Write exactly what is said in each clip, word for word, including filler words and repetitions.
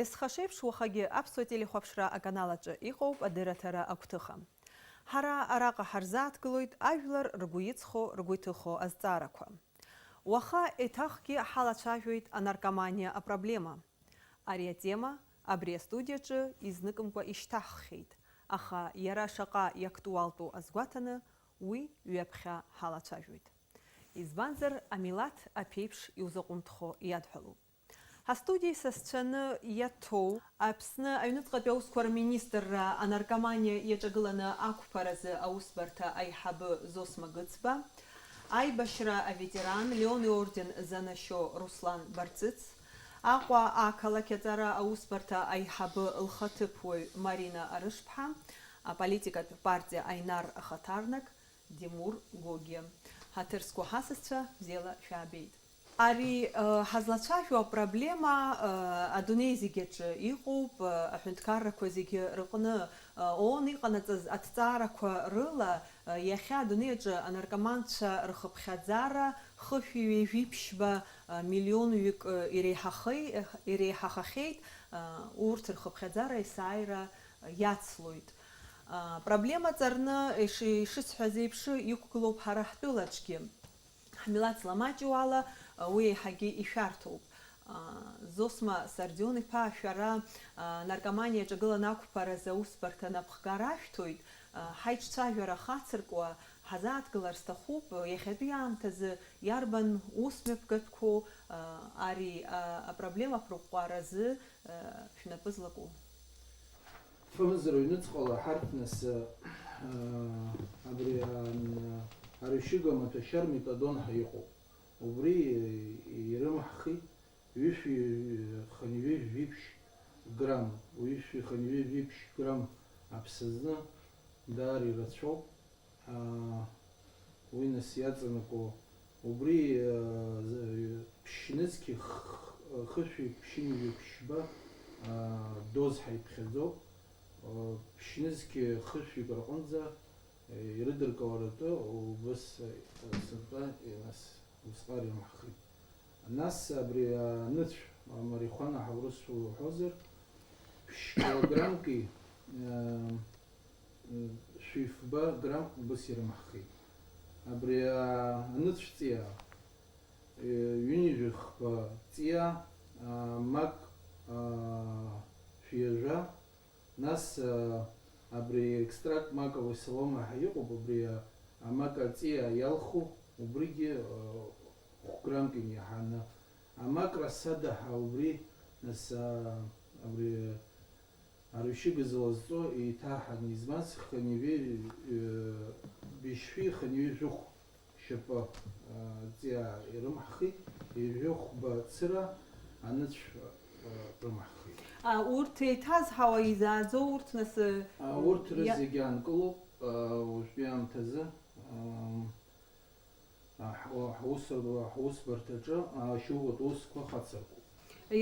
Есхашеиԥш уахагьы аԥсуа телехәаԥшра аканал аҿы иҟоуп адырраҭара агәҭыха. Ҳара араҟа ҳарзааҭгылоит ажәлар ргәы иҵхо, ргәы иҭыхо азҵаарақәа. Уаха еиҭахгьы ҳалацәажәоит анаркоманиа апроблема. Ари атема абри астудиаҿы изныкымкәа ишьҭаҳххьеит, аха иара шаҟа иактуалтәу азгәаҭаны уи ҩаԥхьа ҳалацәажәоит. Избанзар, амилаҭ аԥеиԥш иузаҟәымҭхо иадҳәалоуп. Ҳастудиа исасцәаны иаҭәоу Аԥсны аҩныҵҟатәи аусқәа рминистрра анаркоманиа иаҿагыланы ақәԥаразы аусбарҭа аиҳабы Зосма Гыцба, аибашьра аветеран, Леон иорден занашьо Руслан Барцыц, Аҟәа ақалақь аҵара аусбарҭа аиҳабы лхаҭыԥуаҩ Марина Арышԥҳа, аполитикатә партиа Аинар ахаҭарнак Димур Гогиа. Ҳаҭыр зқәу ҳасасцәа, бзиала шәаабеит. Ари, э, ҳазлацәажәо апроблема, э, адунеи зегь аҿы иҟоуп, э, аҳәынҭқаррақәа зегьы рыҟны, э, ООН иҟанаҵаз аҭҵаарақәа рыла, э, иахьа адунеи аҿы анаркоманцәа рхыԥхьаӡара хышәи ҩажәи ԥшьба, э, миллионҩык, э, иреиҳахеи-, иреиҳахахьеит, э, урҭ рхыԥхьаӡара есааира иацлоит. Э, проблема ҵарны, иши-, ишысҳәаз еиԥш, иқәгылоуп ҳара ҳтәылаҿгьы. Ҳмилаҭ зламаҷу ала, уи еиҳагьы ишәарҭоуп. Зосма Сардион-иԥа, шәара наркоманиа иаҿагыланы ақәԥаразы аусбарҭа напхгара ашәҭоит. Ҳаиҿцәажәара хацыркуа ҳазааҭгылар сҭахуп, иахьатәи аамҭазы иарбан ус мҩаԥгатәқәоу ари апроблема ақәрыхәхәаразы шәнапы злаку? Фымзар ҩныҵҟала ҳарҭ нас, э, абри, ан-, арҩашьыга маҭәашьар метадон ҳәа иҟоуп. Убри, э, ирымаҳхит ҩышәи, э, хынҩажәи жәиԥшь грамм, ҩышәи хынҩажәи жәиԥшь грамм аԥсазны даара ирацәоуп. Аа, уи нас иаҵанакуа, убри, аа, з-, ԥшьнызқьи х-, х-, хышәи ԥшьынҩажәи ԥшьба, аа, доз ҳаиԥхьаӡоуп. Аа, ԥшьнызқьи хышәҩык рҟынӡа, е, ирыдыркыларатәы убыс, е, сынтәа, е, нас, усҟар ирымаҳхит. Нас абри аныцә, амарихуана ҳәа урысшәала уҳәозар, ԥшь килограммки, э, шәи фба грамм убас ирымаҳхит. Абри аныцә ҵиаа, э, ҩынҩажәи хба ҵиаа, а, мак, а, шәи жәа, Нас, а, абри екстракт маковой соломы ҳәа иҟоуп, убри, а, амак аҵиаа иалху, убригьы, а, хә-граммк инеиҳаны. Амак рассада ҳәа убри, нас, а, абри арҩашьыга зылазҵо еиҭаҳаны, избан, хынҩажәи, э, быжьшәи хынҩажәи жәохә шьапы, а, ҵиаа ирымаҳхит, ҩажәи хәба цыра аныцә, а, рымаҳхит. А, урҭ еиҭазҳауа изааӡо урҭ нас, а, урҭ иа- рызегь аанкылоуп, а, уажәтәи аамҭазы, ам, а, ҳ-, ҳусур-, ҳусбарҭаҿы, а, ашьоукатә усқәа хацыркуп.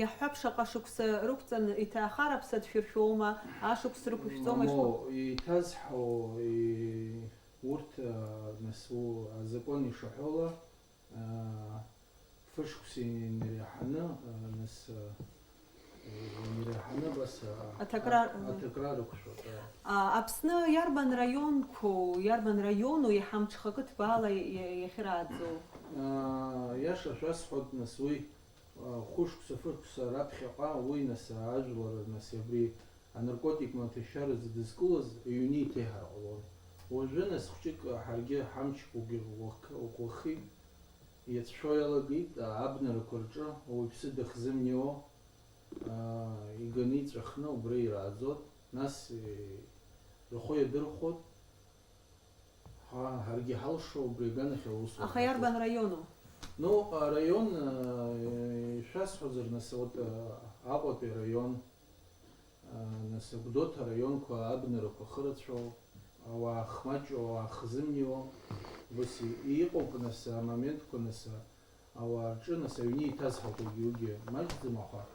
Иаҳҳәап, шаҟа шықәса рықәҵаны иҭаахар аԥса дшәыршәома, ашықәс рықәышәҵома, ишԥа- Мамоу, еиҭазҳауа, и-, Урҭ, а, нас, у-, азакәан ишаҳәо ала, а, фышықәса инареиҳаны, а, нас, а, инареиҳаны абас, а, Аҭакра-, а, аҭакра рықәшәоит, а. А, Аԥсны иарбан раионқәоу, иарбан раиону иаҳа мҽхакы ҭбаала иа-, иа-, иахьырааӡоу? А, иаша шәасҳәоит, нас, уи Хәышықәса, фышықәса раԥхьаҟа уи нас ажәлар, нас абри анаркотик маҭәашьаразы дызкылаз иҩны иҭеиҳар ҟалон. Уажәы нас хәҷык ҳаргьы ҳамчқәагьы ӷәӷәах-, ӷәӷәахеит, иацәшәо иалагеит, а, абнарақәа рҿы ауаҩԥсы дахзымнеиуа, а, иганы иҵәахны убра ирааӡот, нас, е, рхы иадырхәот. Ҳа, ҳаргьы ҳалшо убри аганахь аусура ҳаҿуп. Аха иарбан раиону? Ну, араион, э, ишәасҳәозар, нас, вот, э, Аҟәатәи араион, э, нас, Гәдоуҭа араионқәа абнарақәа хырацәоу, ауаа хмаҷу, ауаа хзымнеиуа, убас и-, иҟоуп, нас, амоментқәа, нас, ауаа рҿы, нас, аҩны еиҭазҳауп уигьы-уигьы маҷӡам, аха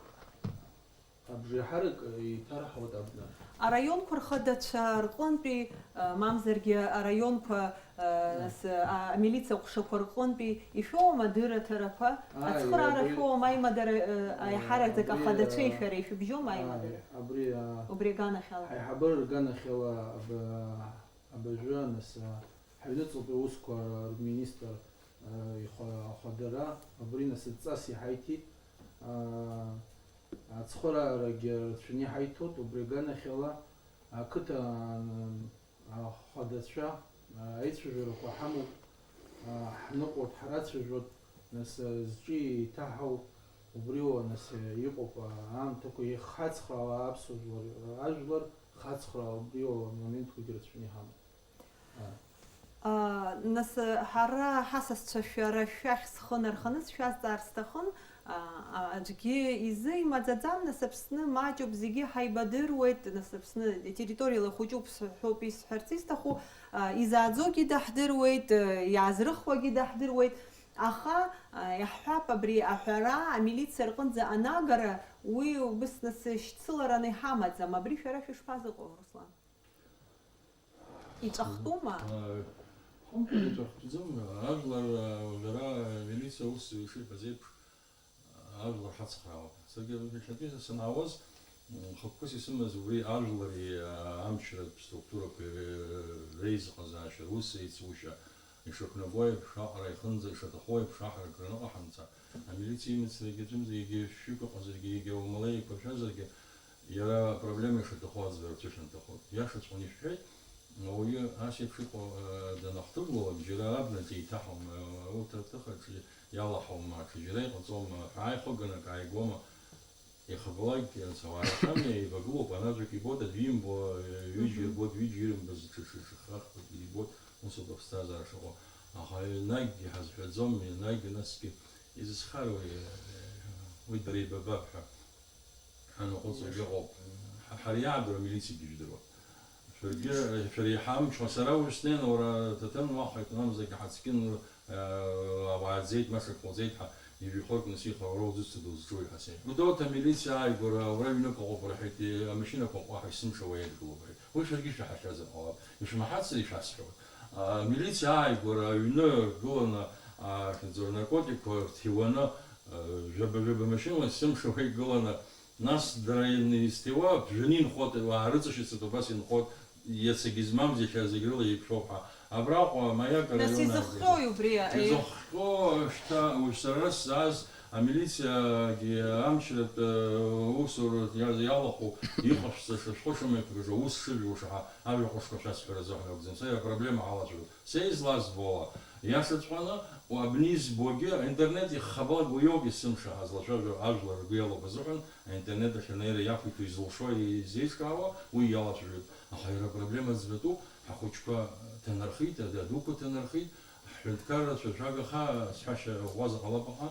Абжеиҳарак еиҭарҳауеит абна. Араионқәа рхадацәа рҟынтәи, а, мамзаргьы араионқәа, а, нас, а, амилициа ҟәшақәа рҟынтәи ишәоуама адырраҭарақәа? Ааи, ацхыраара абри шәоуама аимадара, а, аиҳараӡак абри, ахадацәеи а, шәареи шәыбжьоума аимадара? Ааи, абри, а, убри аганахьала. Ҳаиҳабыра рганахьала аб-, абыржәы, нас, а, ҳаҩныҵҟатәи аусқәа рминистр, а, ихәа-, ахәадара, абри, нас, адҵас иҳаиҭеит. А, ацхыраарагьы рацәаны иҳаиҭоит, убри аганахьала ақыҭа, а, ахадацәа, а, аицәажәарақәа ҳамоуп, а, ҳныҟәоит, ҳрацәажәоит, нас, а, зҿы еиҭаҳау убриоула, нас, а, иҟоуп, а, аамҭақәа ихацхраауа аԥсуа жәлар, ажәлар хацхраауа убриоула амоментқәагьы рацәаны иҳамоуп. А, нас, ҳара ҳасасцәа шәара шәахь схы нарханы сшәазҵаар сҭахын, а, а, аӡәгьы изы имаӡаӡам, нас Аԥсны маҷуп, зегьы ҳаибадыруеит, нас Аԥсны территориала хәыҷуп сҳәоуп исҳәарц исҭаху, а, изааӡогьы даҳдыруеит, а, иаазрыхуагьы даҳдыруеит, аха, а, иаҳҳәап, абри аҳәара амилициа рҟынӡа анагара, уи убыс нас шьцылараны иҳамаӡам, абри шәара шәышԥазыҟоу, Руслан? Иҵәахтәума? Ааи. Хымԥада иҵәахтәӡом, ажәлар, уажәы ара амилициа аус ишиҳәаз еиԥш, ажәлар ҳацхраауан. Саргьы иахьатәи санаауаз, м, хықәкыс исымаз убри ажәлари, а, амчратә структурақәеи ре-, реизыҟазаашьа, рус еицушьа, ишақәнаго еиԥш аҟара ихынӡа, ишаҭаху еиԥш аҳарак раны ҟаҳамҵа, амилициа имацарагьы аӡәымзар, егьа шәҩык ыҟазаргьы, егьа уамала еиқәыршәазаргьы, иара апроблема ишаҭаху аӡбара рцәышәымҭахоит. Иашаҵәҟьаны ишәҳәеит, ауаҩы ас еиԥш иҟоу, э, данахҭыгәлалак, џьара абнаҿ еиҭаҳаума, урҭ рҭыхаҿы иалаҳаума, аҽаџьара иҟаҵоума, ҳәа ааихәаганы акы ааигәоума, ихабалакгьы, анцәа, ауаа рацәами, еибагылоуп, анаӡәк ибоит, аӡәы имбо, э, ҩыџьа Мгм. ирбоит, ҩыџьа ирымбаз ҽа-, ҽа-, ҽа-, храхк ибоит, ус ауп аԥсҭазаара шыҟоу. Аха енагьгьы ҳазҳәаӡом, енагьгьы насгьы изызхароу, э, уи дара еибабап ҳәа. Ҳанаҟәыҵуагьы ыҟоуп. Ҳа-, ҳара иаадыруа амилициагьы жәдыруа. Шәаргьы, шәара иҳамчуа, сара уажә снеины уара аҭаҭын уахәеит, мамзаргьы ҳацкьын, э, ауаа ӡеит, маша ҟалҵеит ҳәа, ижәҩахыркны сиха уара узыцу дузҿуи ҳәа сеиҳәеит. Гәдоуҭа амилициа ааигәара уара ҩнык ыҟоуп рҳәеит, э, амашьынақәа ҟәаҳәа исымшауа еидгылоуп рҳәеит. Уи шәаргьы шәаҳахьазар ҟалап. Ишәмаҳацзар ишәасҳәауеит. А, амилициа ааигәара аҩны ргыланы, а, ахьӡур наркотикқәа рҭиуаны, а, жәаба-жәаба машьынала сымшауа игыланы, нас дара ин-, изҭиуа, ԥжәаны инхоит, уаарыҵашьыцит, убас инхоит, иацагьы змамыз иахьа зегь рыла еиқәшәоуп ҳәа. Абраҟа Маиак Нас араион изыхҟьои убри? Изыхҟьо шьҭа, уажә сара сзааз амилициагьы амчратә, э, усура иа-, иалахәу иҟашәҵаша шәхы шымеиқәгылаша, ус шыжәуша ҳәа ажәа ҟәышқәа шәасҳәара азыҳәан акәӡам. Са иара проблема ҳалацәажәоит. Са излазбо ала, иашаҵәҟьаны, абни избогьы, аинтернет ихабалак уиоуп есымша ҳазлацәажәо ажәлар ргәы иалоуп азыҳәан, аинтернет ахь анеира иақәиҭу изылшо, изеиҿкаауа, уи иалацәажәоит. Аха иара апроблема ӡбатәуп, ҳахәыҷқәа ҭанархеит, ад-, адуқәа ҭанархеит, ҳҳәынҭқарра цәажәагаха, сҳәашьа ӷәӷәазар ҟалап, аха,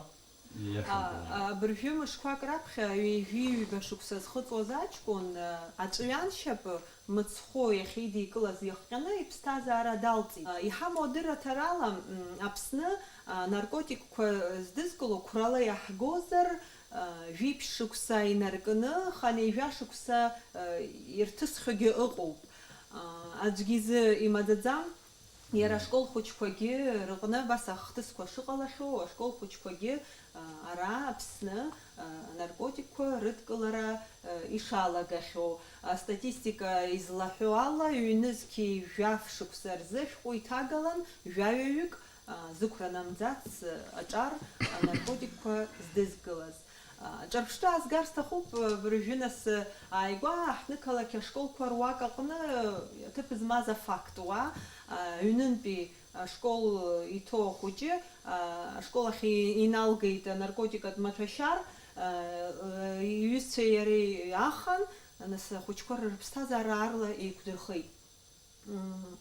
иашан А, ҳәа. А, абыржәы мышқәак раԥхьа, ҩажәи ҩба шықәса зхыҵуаз аҷкәын, а, аҵәҩаншьапы мыцхәы иахьидикылаз иахҟьаны иԥсҭазаара далҵит. А, иҳамоу адырраҭарала, м, Аԥсны, а, наркотикқәа здызкыло қәрала иаҳгозар, а, жәиԥшь шықәса инаркны, ханеижәа шықәса, а, ирҭысхьоугьы ыҟоуп. А, аӡәгьы изы имаӡаӡам. Иара ашкол хәыҷқәагьы рыҟны абас ахҭысқәа шыҟалахьоу, ашкол хәыҷқәагьы, а, ара Аԥсны, а, анаркотикқәа рыдкылара, а, ишалагахьоу. Астатистика излаҳәо ала, ҩнызқьи жәаф шықәса рзы шәҟәы иҭагалан, жәаҩаҩык, а, зықәра намӡац, а, аҿар анаркотикқәа здызкылаз. Ҿырԥштәы аазгар сҭахуп, абыржәы нас, ааигәа ҳнықалақь ашколқәа руак аҟны аҭыԥ змаз афакт уа, ҩнынтәи ашкол иҭоу ахәыҷы ашкол ахь иналгеит анаркотикатә маҭәашьар, иҩызцәеи иареи ахан, нас ахәыҷқәа рыԥсҭазаара аарла еиқәдырхеит. Мм,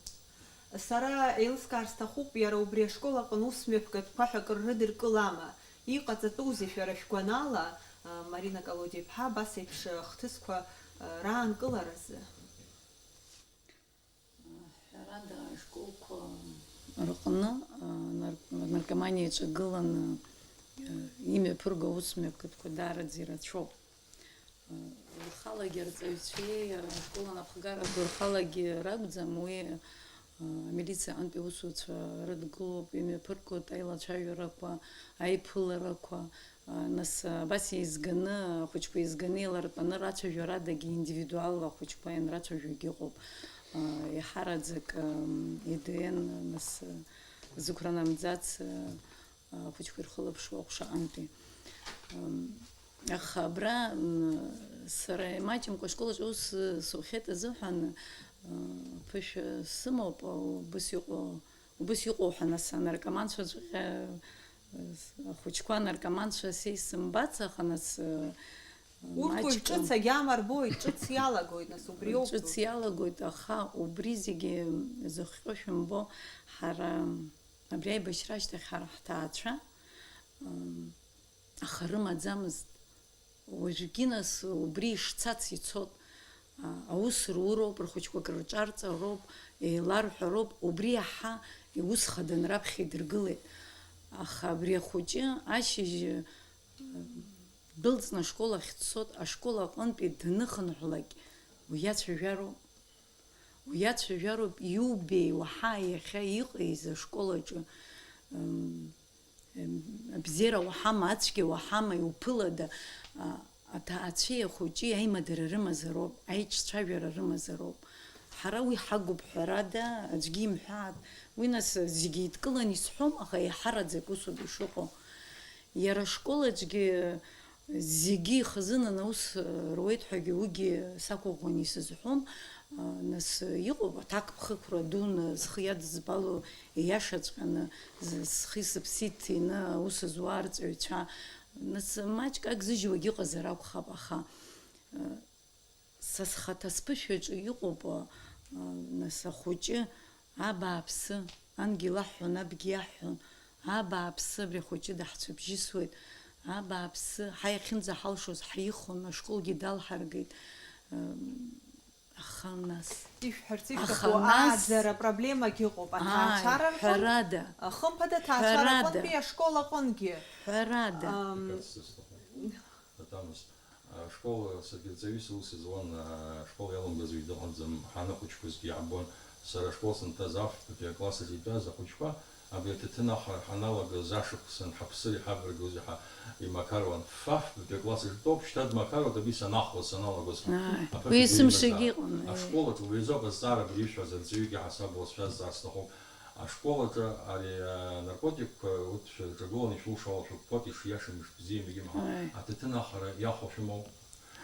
сара еилыскаар сҭахуп, иара убри ашкол аҟны ус мҩаԥгатәқәа ҳәа акыр рыдыркылама? Иҟаҵатәузеи шәара шәгәанала, а, Марина Колодиа-иԥҳа, абас еиԥш ахҭысқәа, а, раанкыларазы? Ҳәарада, ашколқәа рҟны, а, нар-, наркоманиа иаҿагыланы, а, имҩаԥырго аус мҩаԥгатәқәа даараӡа ирацәоуп. Лхала Лагьы арҵаҩцәеи ашкол анапхгарақәеи рхалагьы ракәӡам, уи, а, амилициа аҟынтәи аусуцәа рыдгылоуп, имҩаԥыргоит аилацәажәарақәа, аиԥыларақәа, а, нас, а, абас еизганы, ахәыҷқәа еизганы еилартәаны рацәажәарадагьы индивидуалла ахәыҷқәа ианрацәажәогьы ыҟоуп. А, еиҳараӡак, ам, ЕДН, нас, а, зықәра намӡац, а, ахәыҷқәа ирхылаԥшуа аҟәша аҟынтәи. Ам, аха абра, м, сара имаҷымкәа ашкол аҿы аус сухьеит азыҳәан, а, ԥышәа сымоуп, убыс иҟоу, убыс иҟоу ҳәа, нас, анаркоманцәаҵәҟьа, а, ахәыҷқәа анаркоманцәа са исымбац, аха, нас, а, Урҭ уажә маҷк ҿыц агьама рбоит, ҿыц иалагоит, нас, убриоуп. Ҿыц иалагоит, аха убри зегьы зыхҟьо шәымбо, ҳара абри аибашьра ашьҭахь ҳара ҳҭаацәа, м, аха рымаӡамызт. Уажәгьы, нас, убри ишцац ицот. А, аус руроуп, рхәыҷқәа крырҿарҵароуп, еиларҳәароуп, убри иаҳа иус хаданы раԥхьа идыргылеит. Аха абри ахәыҷы ашьыжь, м, дәылҵны ашкол ахь дцот, ашкол аҟынтәи даныхынҳәлак, уиацәажәароуп. Уиацәажәароуп, иубеи уаҳа иахьа иҟеиз ашкол аҿы, м, м, абзиара уаҳама, ацәгьа уаҳама, иуԥылада, а, аҭаацәеи ахәыҷи аимадара рымазароуп, аиҿцәажәара рымазароуп. Ҳара уи ҳагуп, ҳәарада, аӡәгьы имҳәааит. Уи, нас, зегьы еидкыланы исҳәом, аха еиҳараӡак усоуп ишыҟоу. Иара ашкол аҿгьы зегьы ихазынан аус руеит ҳәагьы уигьы сақәыӷәӷәаны исызҳәом. Нас иҟоуп аҭакԥхықәра дуны, схы иадызбало, ииашаҵәҟьаны, з-, схи сыԥси ҭины аус зуа арҵаҩцәа. Нас маҷк ак зыжьуагьы ыҟазар акәхап, аха, Са схаҭа сԥышәаҿы иҟоуп, а, нас, ахәыҷы, абааԥсы, ангьы илаҳҳәон, абгьы иаҳҳәон, абааԥсы, абри ахәыҷы даҳцәыбжьысуеит, абааԥсы, ҳа иахьынӡаҳалшоз ҳаихон, ашколгьы далҳаргеит, ам, аха нас. Ишәҳәарц Аха ишәҭаху нас ааӡара проблемагь ыҟоуп, Ааи, аҭаацәара рҟынтә, ҳәарада. Хымԥада, аҭаацәара Ҳәарада. Аҟынтәи ашкол аҟынгьы. Ҳәарада. Ам, Аҭамыз. Ашкол, саргьы рҵаҩыс аус зуан, ашкол иаламгаз уаҩ дыҟаӡам, ҳанахәыҷқәазгьы иаҳбон. Сара ашкол санҭаз, афбатәи акласс аҿы итәаз ахәыҷқәа, абри аҭаҭын ахара ҳаналагаз ашықәсан ҳаԥсыр иҳабаргәузеи ҳәа имақаруан. Фафбатәи акласс аҿы дтәоуп, шьҭа дмақаруат, абри санахәлаз, саналагозгьы. Ааи, Аԥҳәыс уи дыҩныҵәҟьа. Сымшагьы иҟан, Ашкол аҿы убри азоуп азҵаарақәа ишәҳәаз, арҵаҩык иаҳасаб уа сшәазҵаар сҭахуп. Ашкол аҿы ари анаркотикқәа урҭ шәырҿагыланы ишәылшауа шәықәԥоит, ишиашам, ишбзиам, егьимҳәа. Ааи. Аҭаҭын ахара иахәо шәымоу?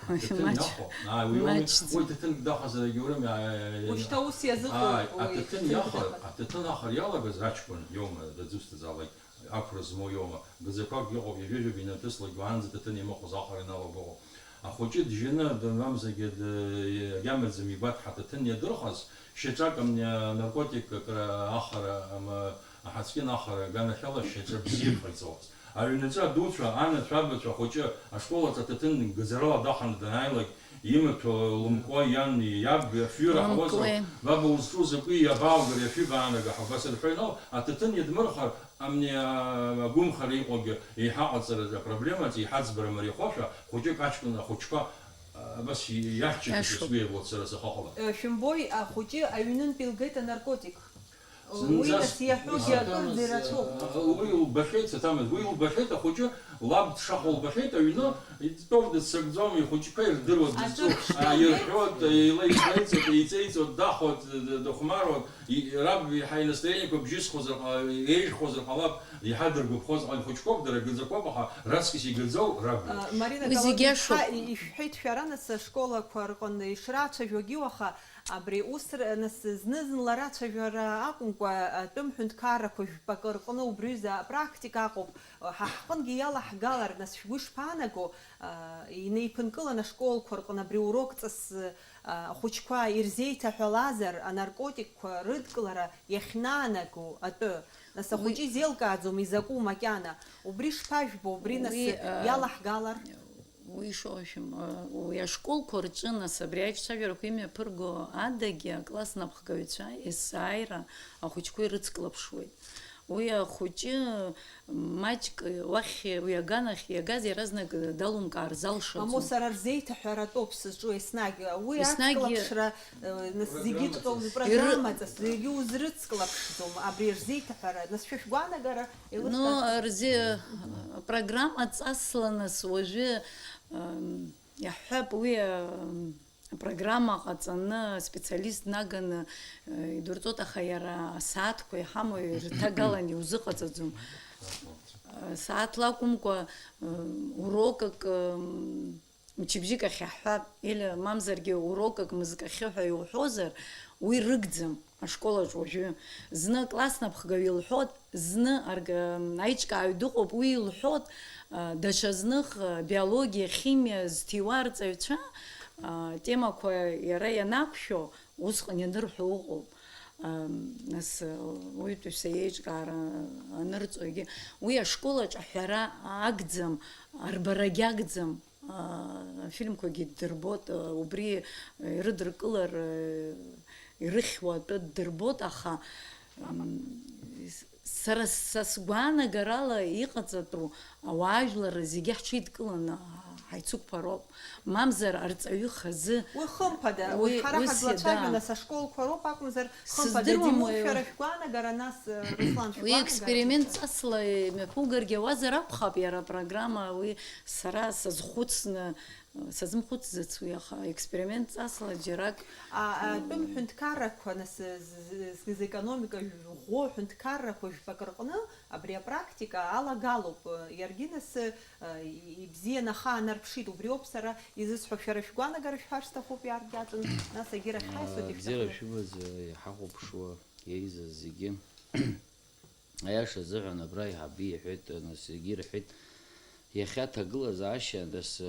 Ааи, Аҭаҭын маҷ-, иахәо? Ааи, уи ауми, маҷӡам. Уи ҭаҭынк дахазаргьы урым, ааи, ааи, ааи. Ушьҭа ус иазыҟоуп, Ааи, уи аҭаҭын ҭаҭынк иахар, дахар. Аҭаҭын ахар иалагаз аҷкәын иоума, дызусҭазаалак, ақәра змоу иоума, гаӡақәак иҟоуп, ҩажәа-жәаба инарҭыслак, уаанӡа аҭаҭын имыхәоз ахара иналагәыӷуп. Ахәыҷы джьаны, д-, мамзаргьы д-, агьамаӡам игәаҭҳа аҭаҭын иадырхаз, шьаҿак амни анаркотик акра ахара, ам, аҳацкьын ахара аганахьала шьаҿа бзиак ҟаиҵауаз. Аҩнаҿы адуцәа, анацәа, абацәа, ахәыҷы ашкол аҿы аҭаҭын гаӡарала даханы данааилак, имаҭәа лымкуа иан, иаб, афҩы раҳауазар, Лымкуеи. Баба, узҿу закәи, иабааугари, афҩы баанага ҳәа убас рҳәоит. Ау, аҭаҭын иадмырхар, Амни, а, агәымхара иҟоугьы еиҳа аҟаҵараҿы апроблемаҿы, еиҳа аӡбара мариахошәа, хәыҷык аҷкәын ахәыҷқәа, а, абас иаҳчақәеит Иашоуп. Сгәы иабо сара сахьыҟала. Э, шәымбои, ахәыҷы аҩнынтә илгеит анаркотик. Уи Зынӡас нас иаҳәогьы акырӡа ирацәоуп. А, уи лбахьеит, саҭамыз, уи лбахьеит, ахәыҷы лаб дшахәо лбахьеит, аҩны итәоу дыццакӡом, ихәыҷқәа ирдыруа Аҿы дызҿу. Ԥшьба А, ирҳәоит, илеиҵеиҵоит, еиҵеиҵоит, дахоит, д-, д-, дыхәмаруан. И-, раб иаҳа инастроениеқәа бжьысхозар ҟа-, еиӷьхозар ҟалап, иаҳа дыргәаԥхозар ҟалап, ихәыҷқәоуп дара, гаӡақәоуп, аха раҵкыс игаӡоу раб иоуп. А, Марина Уи зегь Галониԥҳа, иашоуп. И-, ишәҳәеит шәара, нас, ашколақәа рҟны ишрацәажәогьы уаха, абри ус р-, нас, зны-зынла рацәажәара акәымкәа, атәым ҳәынҭқаррақәа жәпакы рҟны убри аҩыза апрактика аҟоуп. Ҳа ҳҟынгьы иалаҳгалар, нас, шәгәы ишԥаанаго, а, инеиԥынкылан ашколқәа рҟны абри урок ҵас, а, ахәыҷқәа ирзеиҭаҳәалазар, анаркотикқәа рыдкылара иахьнаанаго атәы, нас, ахәыҷы Уи изеилкааӡом изакәу макьана. Убри шԥажәбо, убри, нас, Уи, а, иалаҳгалар? Уи ишоушәым, а, уи ашколқәа рҿы, нас, абри аиҿцәажәарақәа имҩаԥырго адагьы акласс напхгаҩцәа есааира ахәыҷқәа ирыцклаԥшуеит. Уи ахәыҷы маҷк уахь, уи аганахь иагаз иаразнак далумкаар залшаӡом. Мамоу, сара рзеиҭаҳәаратәоуп сызҿу еснагь. Уи еснагь аҵклаԥшра, э, нас зегьыҵәҟьа уи программаҵас, зегьы узрыцклаԥшӡом, абри рзеиҭаҳәара, нас шәа шәгәаанагара еилыскааз? Ну, рзи-, программа ҵасла нас уажәы, ам, иаҳҳәап, уи, ам, Апрограмма ҟаҵаны, аспециалист днаганы, э, идурҵоит, аха иара асааҭқәа иҳамоу ирҭагалан иузыҟаҵаӡом. Э, сааҭла акәымкәа, э, урокак, э, мчыбжьык ахь иаҳҳәап, или мамзаргьы урокак мызкахьы ҳәа иуҳәозар, уи рыгӡам. Ашколаҿ уажәы зны акласснаԥхгаҩ илҳәот, зны арг-, аиҿкааҩ дыҟоуп, уи илҳәот, а, даҽа зных, а, биологиа, химиа зҭиуа арҵаҩцәа, а, темақәа иара ианақәшәо, усҟан ианырҳәо ыҟоуп. А, нас, а, уаҩытәыҩса иеиҿкаара анырҵогьы, уи ашколаҿ аҳәара агӡам, арбарагьы агӡам. Афильмқәагьы ддырбот, убри ирыдыркылар, ирыхьуа атәы ддырбот, аха, м, сара са сгәаанагарала иҟаҵатәу ауаажәлар зегьы ҳҽеидкыланы ҳаицықәԥароуп, мамзар арҵаҩы хазы. Уи хымԥада, уи, уи ҳара ус ҳазлацәажәо иада. Нас ашколқәа роуп акәымзар, хымԥада, сыздыруам, Димон, уи шәара шәгәаанагара, нас, э, Руслан, уи шәгәаанагара? Експеримент ҵасла имҩаԥугаргьы ауазар акәхап, иара апрограмма, уи сара сазхәыцны, сазымхәыцӡац уи, аха експеримент ҵасла џьарак. А, а, атәым ҳәынҭқаррақәа, нас, з-, з-, з-, зекономика ӷәӷәоу ҳәынҭқаррақәа жәпак рҟны абри апрактика алагалоуп. Иаргьы, нас, а, и-, ибзианы ахаанарԥшит. Убриоуп сара изысҳәо, шәара шәгәаанагара шәҳәар сҭахуп иаргьаҵәҟьаны, нас егьырахь ҳаиасуеит. Бзиара ишәымаз, э, иҳахәаԥшуа, еизаз зегьы. Аиаша азыҳәан абра аиҳабы иҳәеит, нас егьи рҳәеит, иахьа аҭагылазаашьа, нас,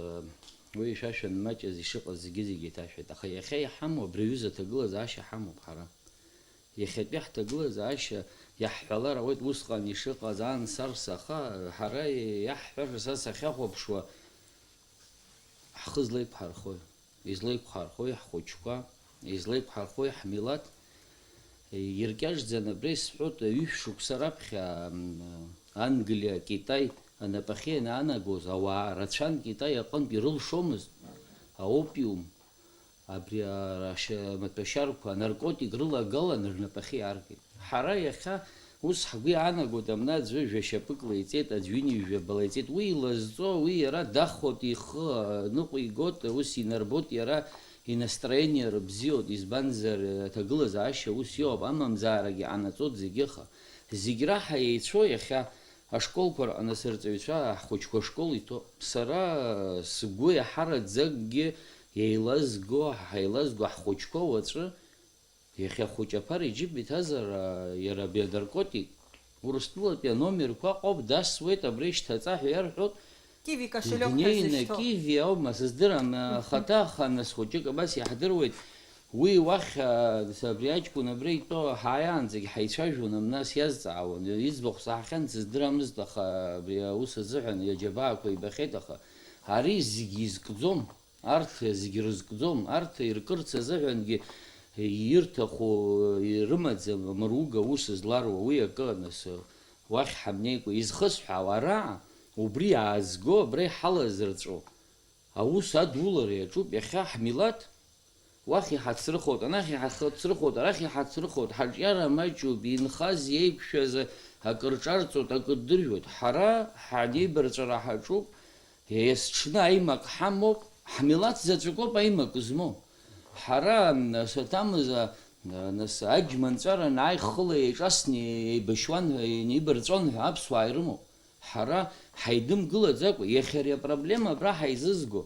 уи ишәашәан маҷыз ишыҟаз зегьы-зегьы еиҭашәҳәеит. Аха иахьа иҳамоу абри аҩыза аҭагылазаашьа ҳамоуп ҳара. Иахьатәи ҳҭагылазаашьа иаҳҳәалар ауеит усҟан ишыҟаз, аан сарс, аха ҳара иаҳҳәаша са сахьахәаԥшуа, ҳхы злеиқәҳархои? Излеиқәҳархои ҳхәыҷқәа, излеиқәҳархои ҳмилаҭ? Иркьаҿӡаны абра исҳәоит, ҩышә шықәса раԥхьа, м, Англиа, Китай анапахьы ианаанагоз, ауаа рацәан Китай аҟынтә ирылшомызт аопиум, абри ара-, ашьа-, амаҭәашьарқәа, анаркотик рылагалан рнапахьы иааргеит. Ҳара иахьа ус ҳгәы иаанагоит, амна аӡәы жәа-шьапыкла иҵеит, аӡә ҩынҩажәа бала иҵеит. Уи илазҵо, уи иара дахоит, ихы ныҟәигоит, ус инарбоит иара, инастроение рыбзиоуп, избанзар, аҭагылазаашьа ус иоуп, амамзаарагьы ҟанаҵоит зегьы, аха зегь раҳа еицәоу иахьа ашколқәа рҟны сырҵаҩцәа, ҳхәыҷқәа ашкол иҭоуп. Сара сгәы иаҳараӡакгьы еилазго, ҳаилазго ҳхәыҷқәа уаҵәы Иахьа хәыҷ аԥара иџьыба иҭазар, а, иара абри анаркотик, Урыстәылатәи аномерқәа аҟоуп, дасуеит, абра ишьҭаҵа ҳәа иарҳәоит. Киви кошелек ҳәа днеины, зышьҭоу. Киви аума, сыздырам, а, хаҭа аханыс хәыҷык абас иаҳдыруеит. Уи уахь, а, абри аҷкәын абра итәоу ҳааиаанӡагь ҳаицәажәон, амнас иазҵаауан. Иӡбахә саҳахьан, сыздырамызт, аха абри аус азыҳәан иаџьабаақәа ибахьеит, аха ари зегь изкӡом. Арҭ зегь рызкӡом, арҭ иркырц азыҳәангьы ирҭаху ирымаӡам, амыруга ус зларуа, уи акы, нас, уахь ҳамнеикәа, изхысҳәаау араҟа, убри аазго, абра иҳалазырҵәо аус адулара иаҿуп иахьа ҳмилаҭ, уахь иҳацрыхоит, анахь иҳацрыхоит, арахь иҳацрыхоит, ҳаҿиара маҷуп, инхаз иеиқәшәаз акы рҿарҵоит, акы ддыржәуеит, ҳара ҳанеибарҵәара ҳаҿуп, Есҽны аимак ҳамоуп, ҳмилаҭ заҵәыкоуп аимак змоу. Ҳара, нас, аҭамыз, а, нас, аџьма нҵәара анааи, хыла еиҿасны еибашьуан ҳәа, инеибарҵәон ҳәа аԥсуаа ирымоуп. Ҳара ҳаидымгылаӡакәа, иахьа ари апроблема абра ҳаизызго,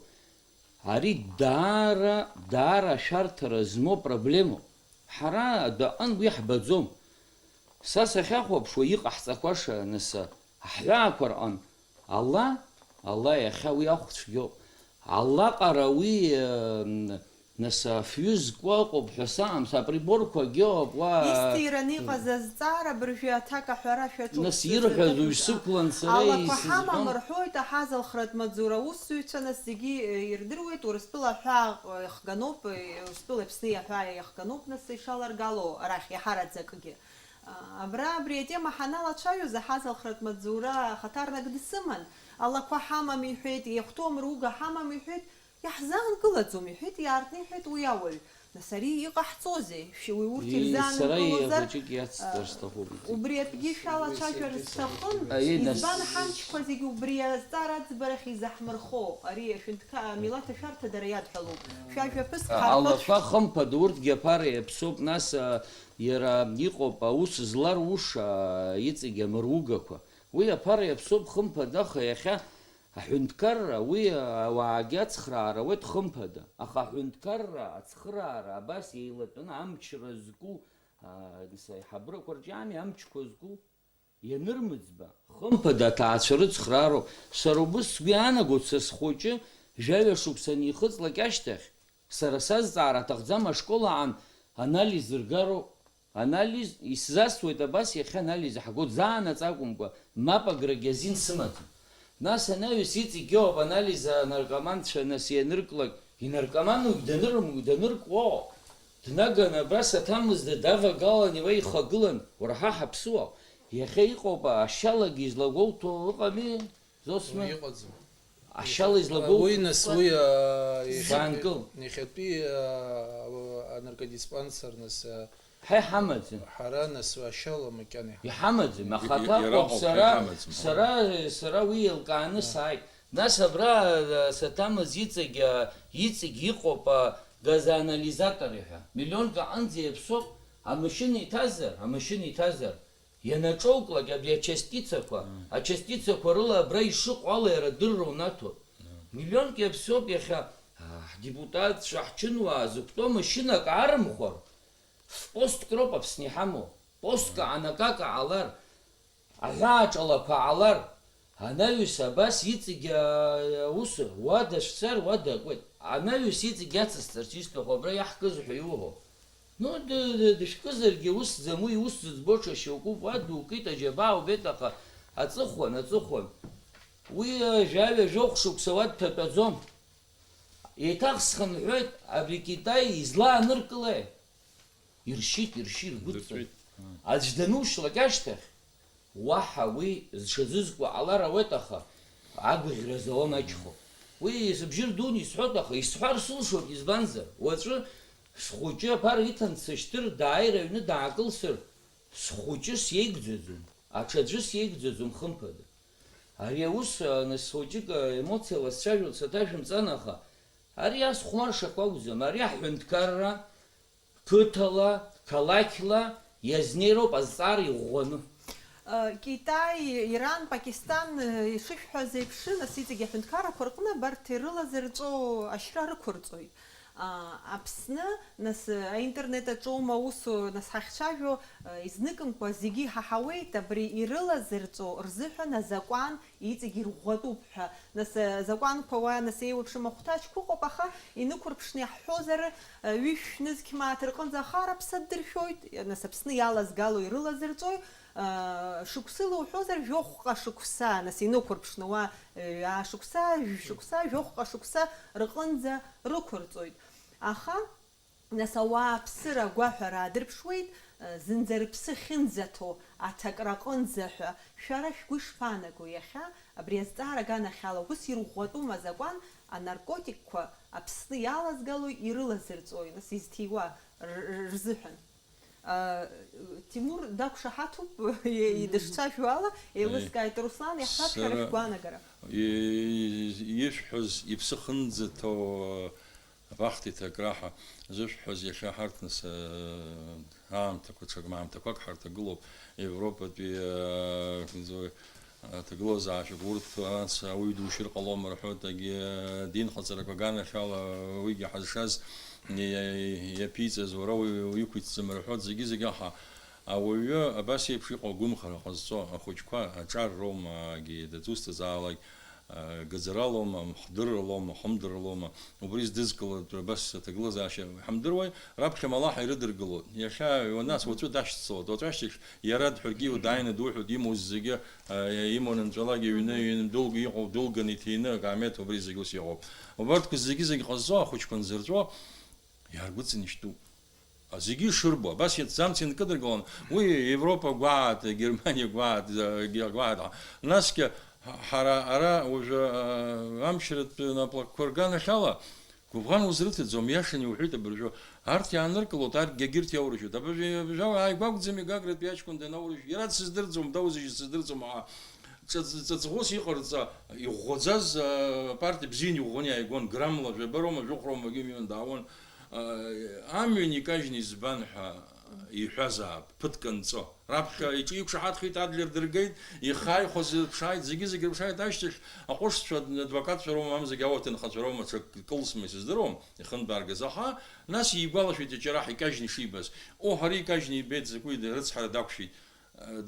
ари даара, даара ашәарҭара змоу проблемоуп. Ҳара адәаҟынтә уи ҳбаӡом. Са сахьахәаԥшуа, иҟаҳҵақәаша, нас, ҳҳәаақәа рҟынтә, Алла, Алла иахьа уи ахә цәгьоуп. Аллаҟара уи, э, нас, афҩы зку ыҟоуп ҳәа саамс, априборқәагьы ыҟоуп, уа. Исҭираны иҟаз азҵаара абыржәы аҭак аҳәара шәаҿуп. Нас ирҳәаз уаҩ сықәлан сара. Алақәа ҳамам рҳәоит, аҳазалхратә маҵзура аусзуҩцәа, нас зегьы, э, ирдыруеит, Урыстәыла аҳәаа, э, иахганоуп, э, Урыстәыла Аԥсны иаҳәаа иахганоуп, нас ишаларгало арахь иаҳараӡакгьы. Абра абри атема ҳаналацәажәоз, аҳазалхратә маҵзура ахаҭарнак дсыман, алақәа ҳамам иҳәеит, иахәҭоу амруга ҳамам иҳәеит, иаҳзаанкылаӡом иҳәеит, иаартны иҳәеит уи ауаҩ. Нас ари иҟаҳҵозеи? Шәи уи урҭ Ии, сара ирзаанкылозар, иаҳәаҿагьы иацсҵар сҭахуп, егьи. Убри атәгьы шәалацәажәар сҭахын, Аиеи, нас избан ҳамчқәа зегьы убри азҵаара аӡбарахь изаҳмырхо, ари ашәынҭқа-, амилаҭ ашәарҭа дара иадҳәалоуп. Шәажәа ԥыск А, ҳарҳәоз алақәа хымԥада, урҭгьы аԥара иаԥсоуп, нас, а, иара иҟоуп аус зларуша, а, иҵегь амыругақәа. Уи аԥара иаԥсоуп хымԥада, аха иахьа аҳәынҭқарра, уи ауаагьы ацхраара ауеит хымԥада. Аха аҳәынҭқарра ацхыраара абас еилатәаны амчра зку, а, нас аиҳабрақәа рҿы ами амчқәа зку. Ианырмыӡба, хымԥада аҭаацәа рыцхраароуп. Сара убыс сгәы иаанагоит, са схәыҷы жәаҩа шықәса анихыҵлак ашьҭахь, сара сазҵаара аҭахӡам, ашкол аан анализ ргароуп. Анализ, исзасуеит абас иахьа анализ ҳгоит, заанаҵ акәымкәа, мап аграгьы азин сымаӡам. Нас анаҩс иҵегь иоуп анализ анаркоманцәа нас ианырклак, инаркоманугь данырмугь даныркуоу, днаганы абас аҭамызда давагалан иуа ихагылан, уара ҳа ҳаԥсуаау, иахьа иҟоуп ашьалагьы излагәоуҭо ыҟами, Зосма? Уи иҟаӡам. Ашьала излагәоуҭо. Уи нас, уи, а, иахьатәи, Заанкыл. Иахьатәи, а, анаркодиспансер нас, а, Ҳа иҳамаӡам. Ҳара нас ашьала макьана иҳамаӡам. Иҳамаӡам, аха И-, и-, аҭакәажә иараҟоуп, сара, ҳа иҳамаӡам. Сара, сара уи еилкааны сааит. Нас абра, а, саҭамыз иҵегь, а, иҵегь иҟоуп, а, газоанализатор ҳәа. Миллионк аҟынӡа иаԥсоуп, амашьына иҭазар, амашьына иҭазар, ианаҿоуклак абри ачастицақәа, Мм. Ачастицақәа рыла абра ишыҟоу ала иара адырра унаҭоит. Миллионк иаԥсоуп иахьа, а, ҳдепутатцәа, ҳчынуаа зықәтәоу машьынак аарымхәар, Ф-постк роуп Аԥсны иҳамоу. Постк аанакака ҟалар, аҳәааҿалақәа ҟалар, анаҩс абас иҵегь, а, аус, уа дашәцар, уа дакуеит. Анаҩс иҵегь иацысҵарц исҭаху абра иаҳкыз ҳәа иуҳәо. Ну, д-, д-, дышәкызаргьы усӡам, уи иус зыӡбо ҽа шьоукуп, уа дукит, аџьабаа убеит, аха аҵыхәан, аҵыхәан. Уи, а, жәаҩа-жәохә шықәса уа дҭатәаӡом. Еиҭах схынҳәуеит, абри Китай излааныркылеи? Иршьит, иршьит, иргәыдҵан. Дырҵәит. Аӡә данушлак ашьҭахь, уаҳа уи зҽазызкуа ҟалар ауеит, аха агәаӷьра зауам ачхо. Уи сыбжьы рдуны исҳәоит, аха исҳәар сылшоит, избанзар, уаҵәы схәыҷы аԥара иҭан дсышьҭыр, дааир аҩны даакылсыр, схәыҷы сиеигӡаӡом, аҽаӡәы сиеигӡаӡом, хымԥада. Ари аус, а, нас хәыҷык, а, емоциала сцәажәо саҭашәымҵан, аха ари ас хәмаршақә акәӡам, ари аҳәынҭқарра, қыҭала, қалақьла иазнеироуп азҵаара иӷәӷәаны. Китай, Иран, Пакистан, ишышәҳәаз еиԥш, нас иҵегь аҳәынҭқаррақәа рҟны абарҭ ирылазырҵәо ашьра рықәырҵоит. Аԥсны, нас, аинтернет аҿоума аусу, нас ҳахьцәажәо, изныкымкәа зегьы иҳаҳауеит, абри ирылазырҵәо рзыҳәан азакәан иҵегь ирӷәӷәатәуп ҳәа. Нас, э, азакәанқәа уа, нас, еиуеиԥшым ахәҭаҷқәа ыҟоуп, аха инықәырԥшны иаҳҳәозар, э, ҩышә нызқь мааҭ рҟынӡа ахараԥса ддыршәоит, нас Аԥсны иалазгало ирылазырҵои, э, шықәсыла уҳәозар, жәохәҟа шықәса, нас, инықәырԥшны уа, э, ҩаа шықәса, жәшықәса, жәохәҟа шықәса рҟынӡа рықәырҵоит. Аха, Нас ауаа аԥсыра агәаҳәара аадырԥшуеит, зынӡа рыԥсы ахьынӡаҭоу аҭакра аҟынӡа ҳәа. Шәара шәгәы ишԥаанаго иахьа абри азҵаара аганахьала? Ус ирӷәӷәатәума азакәан анаркотикқәа Аԥсны иалазгалои ирылазырҵои, нас, изҭиуа р-, р-, рзыҳәан? А, Тимур дақәшаҳаҭуп, и-, и-, дышцәажәо ала, еилыскааит Руслан, иаҳҳәап, шәара Сара шәгәаанагара. И-, ишәҳәаз иԥсы ахьынӡаҭоу Абахҭа иҭакра ҳәа зышәҳәаз иахьа ҳарҭ нас, э, аамҭақәа, ҽак маамҭақәак ҳарҭагылоуп, Европатәи, э, аҭагылазаашьак урҭ, анс ауаҩы душьыр ҟалом рҳәоит, егьи, э, динхаҵарақәа аганахьала уигьы ҳазшаз иа-, иаԥиҵаз уара уи-, уиқәиҭӡам рҳәоит, зегьы-зегьы аха ауаҩы абас еиԥш иҟоу агәымхара ҟазҵо ахәыҷқәа аҿар роума, егьи дызусҭазаалак, Гаӡаралоума, мхдырралоума, хымдырралоума, убри здызкылатәу абас аҭагылазаашьа ҳамдыруеи, раԥхьа амалаҳа ирыдыргылоит. Иахьа, нас, уаҵәы дашьцылоит. Уаҵәы ашьҭахь иара дҳәаргьы, дааины дуҳәоит, имоу зегьы, а, имоу анҵәалак иҩны, иҩны дылго иҟоу, дылганы иҭины, акаамеҭ убри зегь ус иҟоуп. Убарҭқәа зегьы-зегь ҟазҵо, ахәыҷқәа нзырҵәо, иааргәыдҵаны ишьтәуп. Зегьы ишырбо, абас иаҭӡамц инкыдыргылон, уи Европа гәааҭа, Германиа гәааҭа, гәааҭа. Насгьы ҳара ара уажәы, а, амчратә наплакқәа рганахьала, гәыбӷан узрыҭаӡом, иашаны иуҳәеит абыржәы. Арҭ иааныркылоит, арҭгьы егьырҭ иаурыжьуеит. Абыржәы, абыржәы ааигәа акәӡами Гагратәи аҷкәын данаурыжь? Иара дсыздырӡом, даузыжьыз сыздырӡом, аха ҿыц-, ҿыцӷәыс иҟарҵа, иӷәӷәаӡаз, а, апартиа бзианы иӷәӷәаны иааигон, граммла, жәаба роума, жәохә роума, агьы имҩан даауан. А, амҩан икажьны избан ҳәа иҳәазаап, ԥыҭк анҵо. Раԥхьа иҿы иқәшаҳаҭхеит, Адлер дыргеит, ихы ааихәаз рыԥшааит, зегьы-зегьы рыԥшааит, ашьҭахь аҟәышцәа, адвокатцәа роума, мамзаргьы ауаҭынхацәа роума, ҽак кылсма исыздыруам, ихынтәааргаз. Аха нас игәалашәеит иаҷараҳ икажьны ишибаз. Оҳ, ари икажьны ибеит, закәи, рыцҳара дақәшәеит.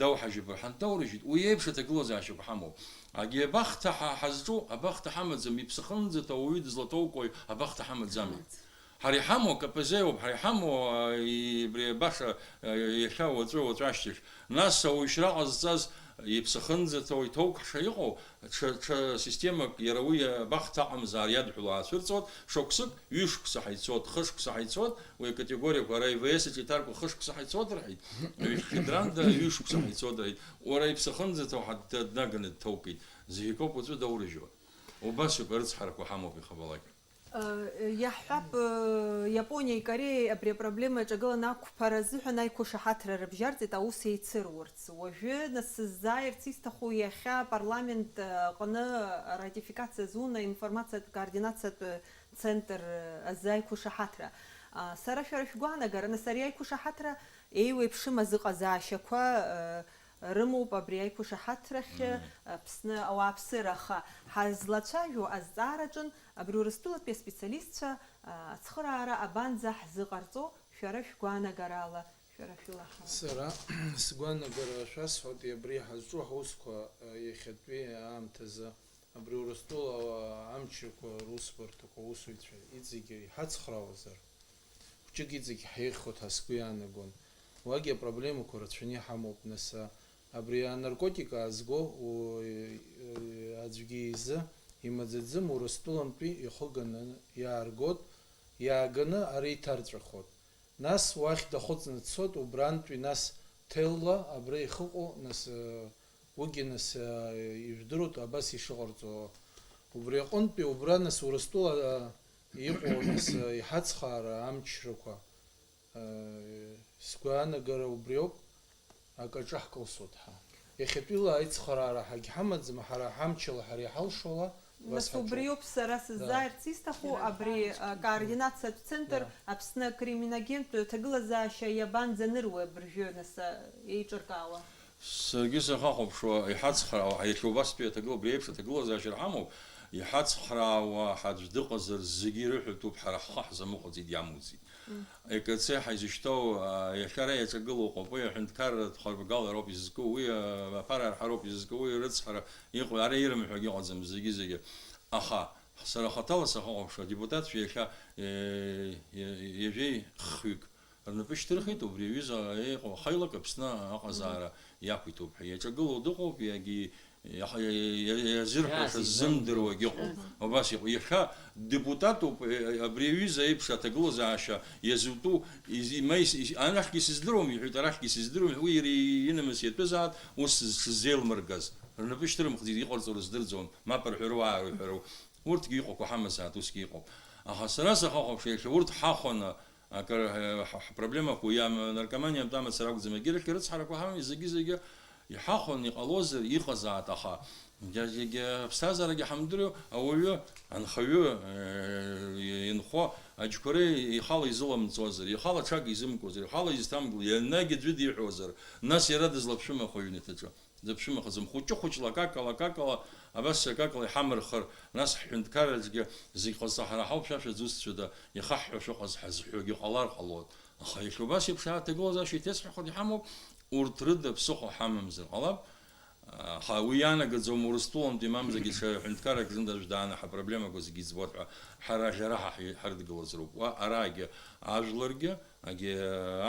Дауҳажьып рҳәан, даурыжьит. Уи еиԥш аҭагылазаашьақәа ҳамоуп. Агьи абахҭа ҳа-, ҳазҿу, абахҭа ҳамаӡам, иԥсахынӡаҭоу ауаҩы дызлаҭоуку абахҭа ҳамаӡами? Ҳара иҳамоу АКПЗ ауп, ҳара иҳамоу, а, и-, абри баша, а, иахьа уаҵәы, уаҵәы ашьҭахь. Нас ауаҩшьра ҟазҵаз иԥсахынӡаҭоу, иҭоук ҳша иҟоу, ҽа, ҽа системак, иара уи абахҭа аҟамзаар иадҳәало аацәырҵуеит, шықәсык, ҩышықәса ҳаицуеит, хышықәса ҳаицуеит, уи акатегориақәа ара ИВС аҿы иҭаркуа хышықәса ҳаицуеит рҳәеит, ҩхьыдранда ҩышықәса ҳаицуеит рҳәеит. Уара иԥсахынӡаҭоу ҳа-, днаганы дҭоукит. Зегь акоуп уаҵәы даурыжьуа. Убас ауп, арыцҳарақәа ҳамоуп иахьабалак. Э, иаҳҳәап, э, Иапониеи Кореиеи абри апроблема иаҿагыланы ақәԥара азыҳәан аиқәышаҳаҭра рыбжьарҵеит аус еицыруарц. Уажәы, нас, сзааирц исҭаху иахьа апарламент, э, аҟны аратификациа зуны аинформациатә координациатә центр, э, азы аиқәышаҳаҭра. А, сара шәара шәгәаанагара, нас, ари аиқәышаҳаҭра еиуеиԥшым азыҟазаашьақәа, э, рымоуп абри аиқәышаҳаҭрахь, Мм. Аԥсны ауааԥсыра, аха ҳазлацәажәо азҵаараҿын абри Урыстәылатәи аспециалистцәа, а, ацхыраара абанӡа ҳзыҟарҵо, шәара шәгәаанагарала, шәара шәылаҳәа. Сара сгәаанагара шәасҳәоит, абри ҳазҿу ҳусқәа, а, иахьатәи аамҭазы абри Урыстәыла амчрақәа русбарҭақәа аусуҩцәа иҵегьы иҳацхраауазар, хәҷык иҵегь ҳаихьуеит ҳәа сгәы иаанагон. Уагьы апроблемақәа рацәаны иҳамоуп, нас, абри анаркотик аазго, у-, аӡәгьы изы имаӡаӡым, Урыстәылантәи ихы ганы иааргоит, иааганы ара иҭарҵәахоит. Нас уахь дахәыҵны дцоит, убрантәи нас ҭелла абра ихыҟоу, нас, э, уигьы нас, э, ижәдыруеит абас ишыҟарҵо. Убри аҟынтәи убра нас Урыстәыла, э, иҟоу нас, э, иҳацхраара амчрақәа, э, сгәаанагара убриоуп. Акаҿы ҳкылсуеит ҳа. Иахьатәила аицхыраара ҳагьҳамаӡам, ҳара ҳамчала, ҳара иҳалшола, убас Нас ҳаҿуп. Убриоуп сара Да. сыззааирц исҭаху, Иара абри, ҳәа а, координациатә центр Да. Аԥсны акриминогентә ҭагылазаашьа иабанӡаныруеи абыржәы, нас, а, еиҿыркаауа? Саргьы сахахәаԥшуа, иҳацхраауа, иахьа убастәи аҭагыла-, убри еиԥш аҭагылазаашьа рҳамоуп, иҳацхраауа ҳаӡә дыҟазар, зегьы ирыҳәатәуп, ҳара ҳхы ҳзамыҟаҵеит, иамуӡеит. М. Е К Ц ҳәа изышьҭоу, а, иахьа ара иаҿагылоу ҟәапы аҳәынҭқарратә хырбгала роуп изызку, уи, а, аԥара арҳәароуп изызку, уи рыцҳара иҟоу, ара ирымҳәогьы ыҟаӡам зегьы-зегьы. Аха, сара хаҭала сахыхәаԥшуа, адепутатцәа иахьа, е, е, ҩажәеи хҩык рнапы шьҭырхит, убри аҩыза иҟоу хаҩлак Аԥсны аҟазаара Мгм. иақәиҭуп ҳәа. Иаҿагылоу дыҟоуп, иагьи-, иаха-, иа-, иа-, иа-, иазырҳәаша Иазеиуам. ззымдыруагьы ыҟоуп. Мгм. Убас иҟоуп. Иахьа депутатуп, э, абри аҩыза еиԥш аҭагылазаашьа иазутәу, изи-, ма ис-, ис-, анахьгьы сыздыруам, иҳәеит, арахьгьы сыздыруам, уи иара инамыс иатәызаат, ус сыз-, сыззеилмыргаз. Рнапы шьҭырымхӡеит, иҟарҵо рыздырӡом, мап рҳәару, аарҳәару. Урҭгьы иҟақәоу ҳамазаат, усгьы иҟоуп. Аха сара сахахәаԥшуа, иахьа урҭ ҳахәаны, акыр, э, ҳа-, ҳпроблемақәа, уи ам-, наркоманиатә амацара акәӡам, егьырахь ирыцҳарақәа ҳамам, зегьы-зегьы иҳахәаны иҟалозар, иҟазаат, аха егьа-, егьа аԥсҭазаарагьы ҳамдыруа, ауаҩы, анхаҩы, э, инхо аџьқәа реи ихала изыламҵуазар, ихала ҽак изымкуазар, ихала изҭамгыло, ианагь аӡәы диҳәозар, нас иара дызлаԥшәымахо аҩнаҭаҿы. Дыԥшәымахаӡам, хәыҷы-хәыҷла, акакала, акакала, абас акакала иҳамырхыр, нас ҳҳәынҭқарраҿгьы зегь ҟазҵо ҳара ҳауп, шәа шәаӡәы усҭцәада, ихаҳҳәо шәыҟаз ҳазҳәогьы ҟалар ҟалоит. Аха иахьа убас еиԥш аҭагылазаашьа иҭесҳәахар иҳамоуп, урҭ рыда ԥсыхәа ҳамамзар ҟалап. Аха уи иаанагаӡом Урыстәылантәи мамзаргьы ҽа ҳәынҭқаррак зынӡа аӡә дааны ҳапроблемақәа зегьы иӡбоит ҳәа, ҳара ӷьараҳа ҳи-, ҳарыдгылазароуп. Уа арагьы ажәларгьы, Агьи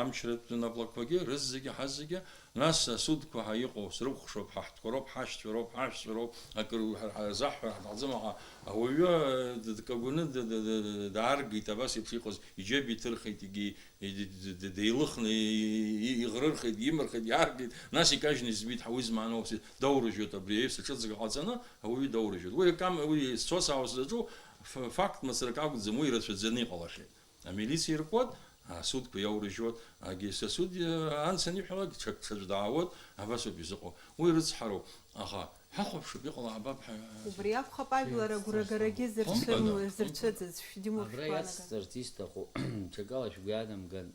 амчратә наплакқәагьы, рызегьы, ҳазегьы, нас асудқәа ҳа иҟоу срыкәхшоуп, ҳаҳтәқәа роуп, ҳашьцәа роуп, ҳашәцәа роуп, акыр ҳа-, ҳа-, заҳҳәар ҳҭахӡам, аха ауаҩы д-, дкагәаны д-, д-, д-, д-, дааргеит, абас еиԥш иҟаз, иџьыба иҭырхит, егьи, и-, д-, д-, д-, деилыхны и-, и-, иӷрырхеит, имырхит, иааргеит, нас икажьны избеит, ҳа уи змааноу даурыжьуеит, абри аҩыза ҿыцк ҟаҵаны, ауаҩы даурыжьуеит. Уи акам-, уи сцо-саауа сзаҿу ф-, факт мацарак акәӡам, уи рацәаӡаны иҟалахьеит. Амилициа иркуеит, асудқәа иаурыжьуеит, агьи асуд, э, анс аниҳәалак, ҽак, ҽаӡә даауеит, абас ауп изыҟоу. Уи рыцҳароуп, аха ҳахәаԥшып, иҟало ҳбап ҳәа. Убри акәхап ажәлар агәрагарагьы зырцәым-, Хымԥада, хымԥада. Зырцәыӡыз, шәдимоу Абра шәгәаанаган. Иацсҵарц исҭаху, ҽакала шәгәы ианамган,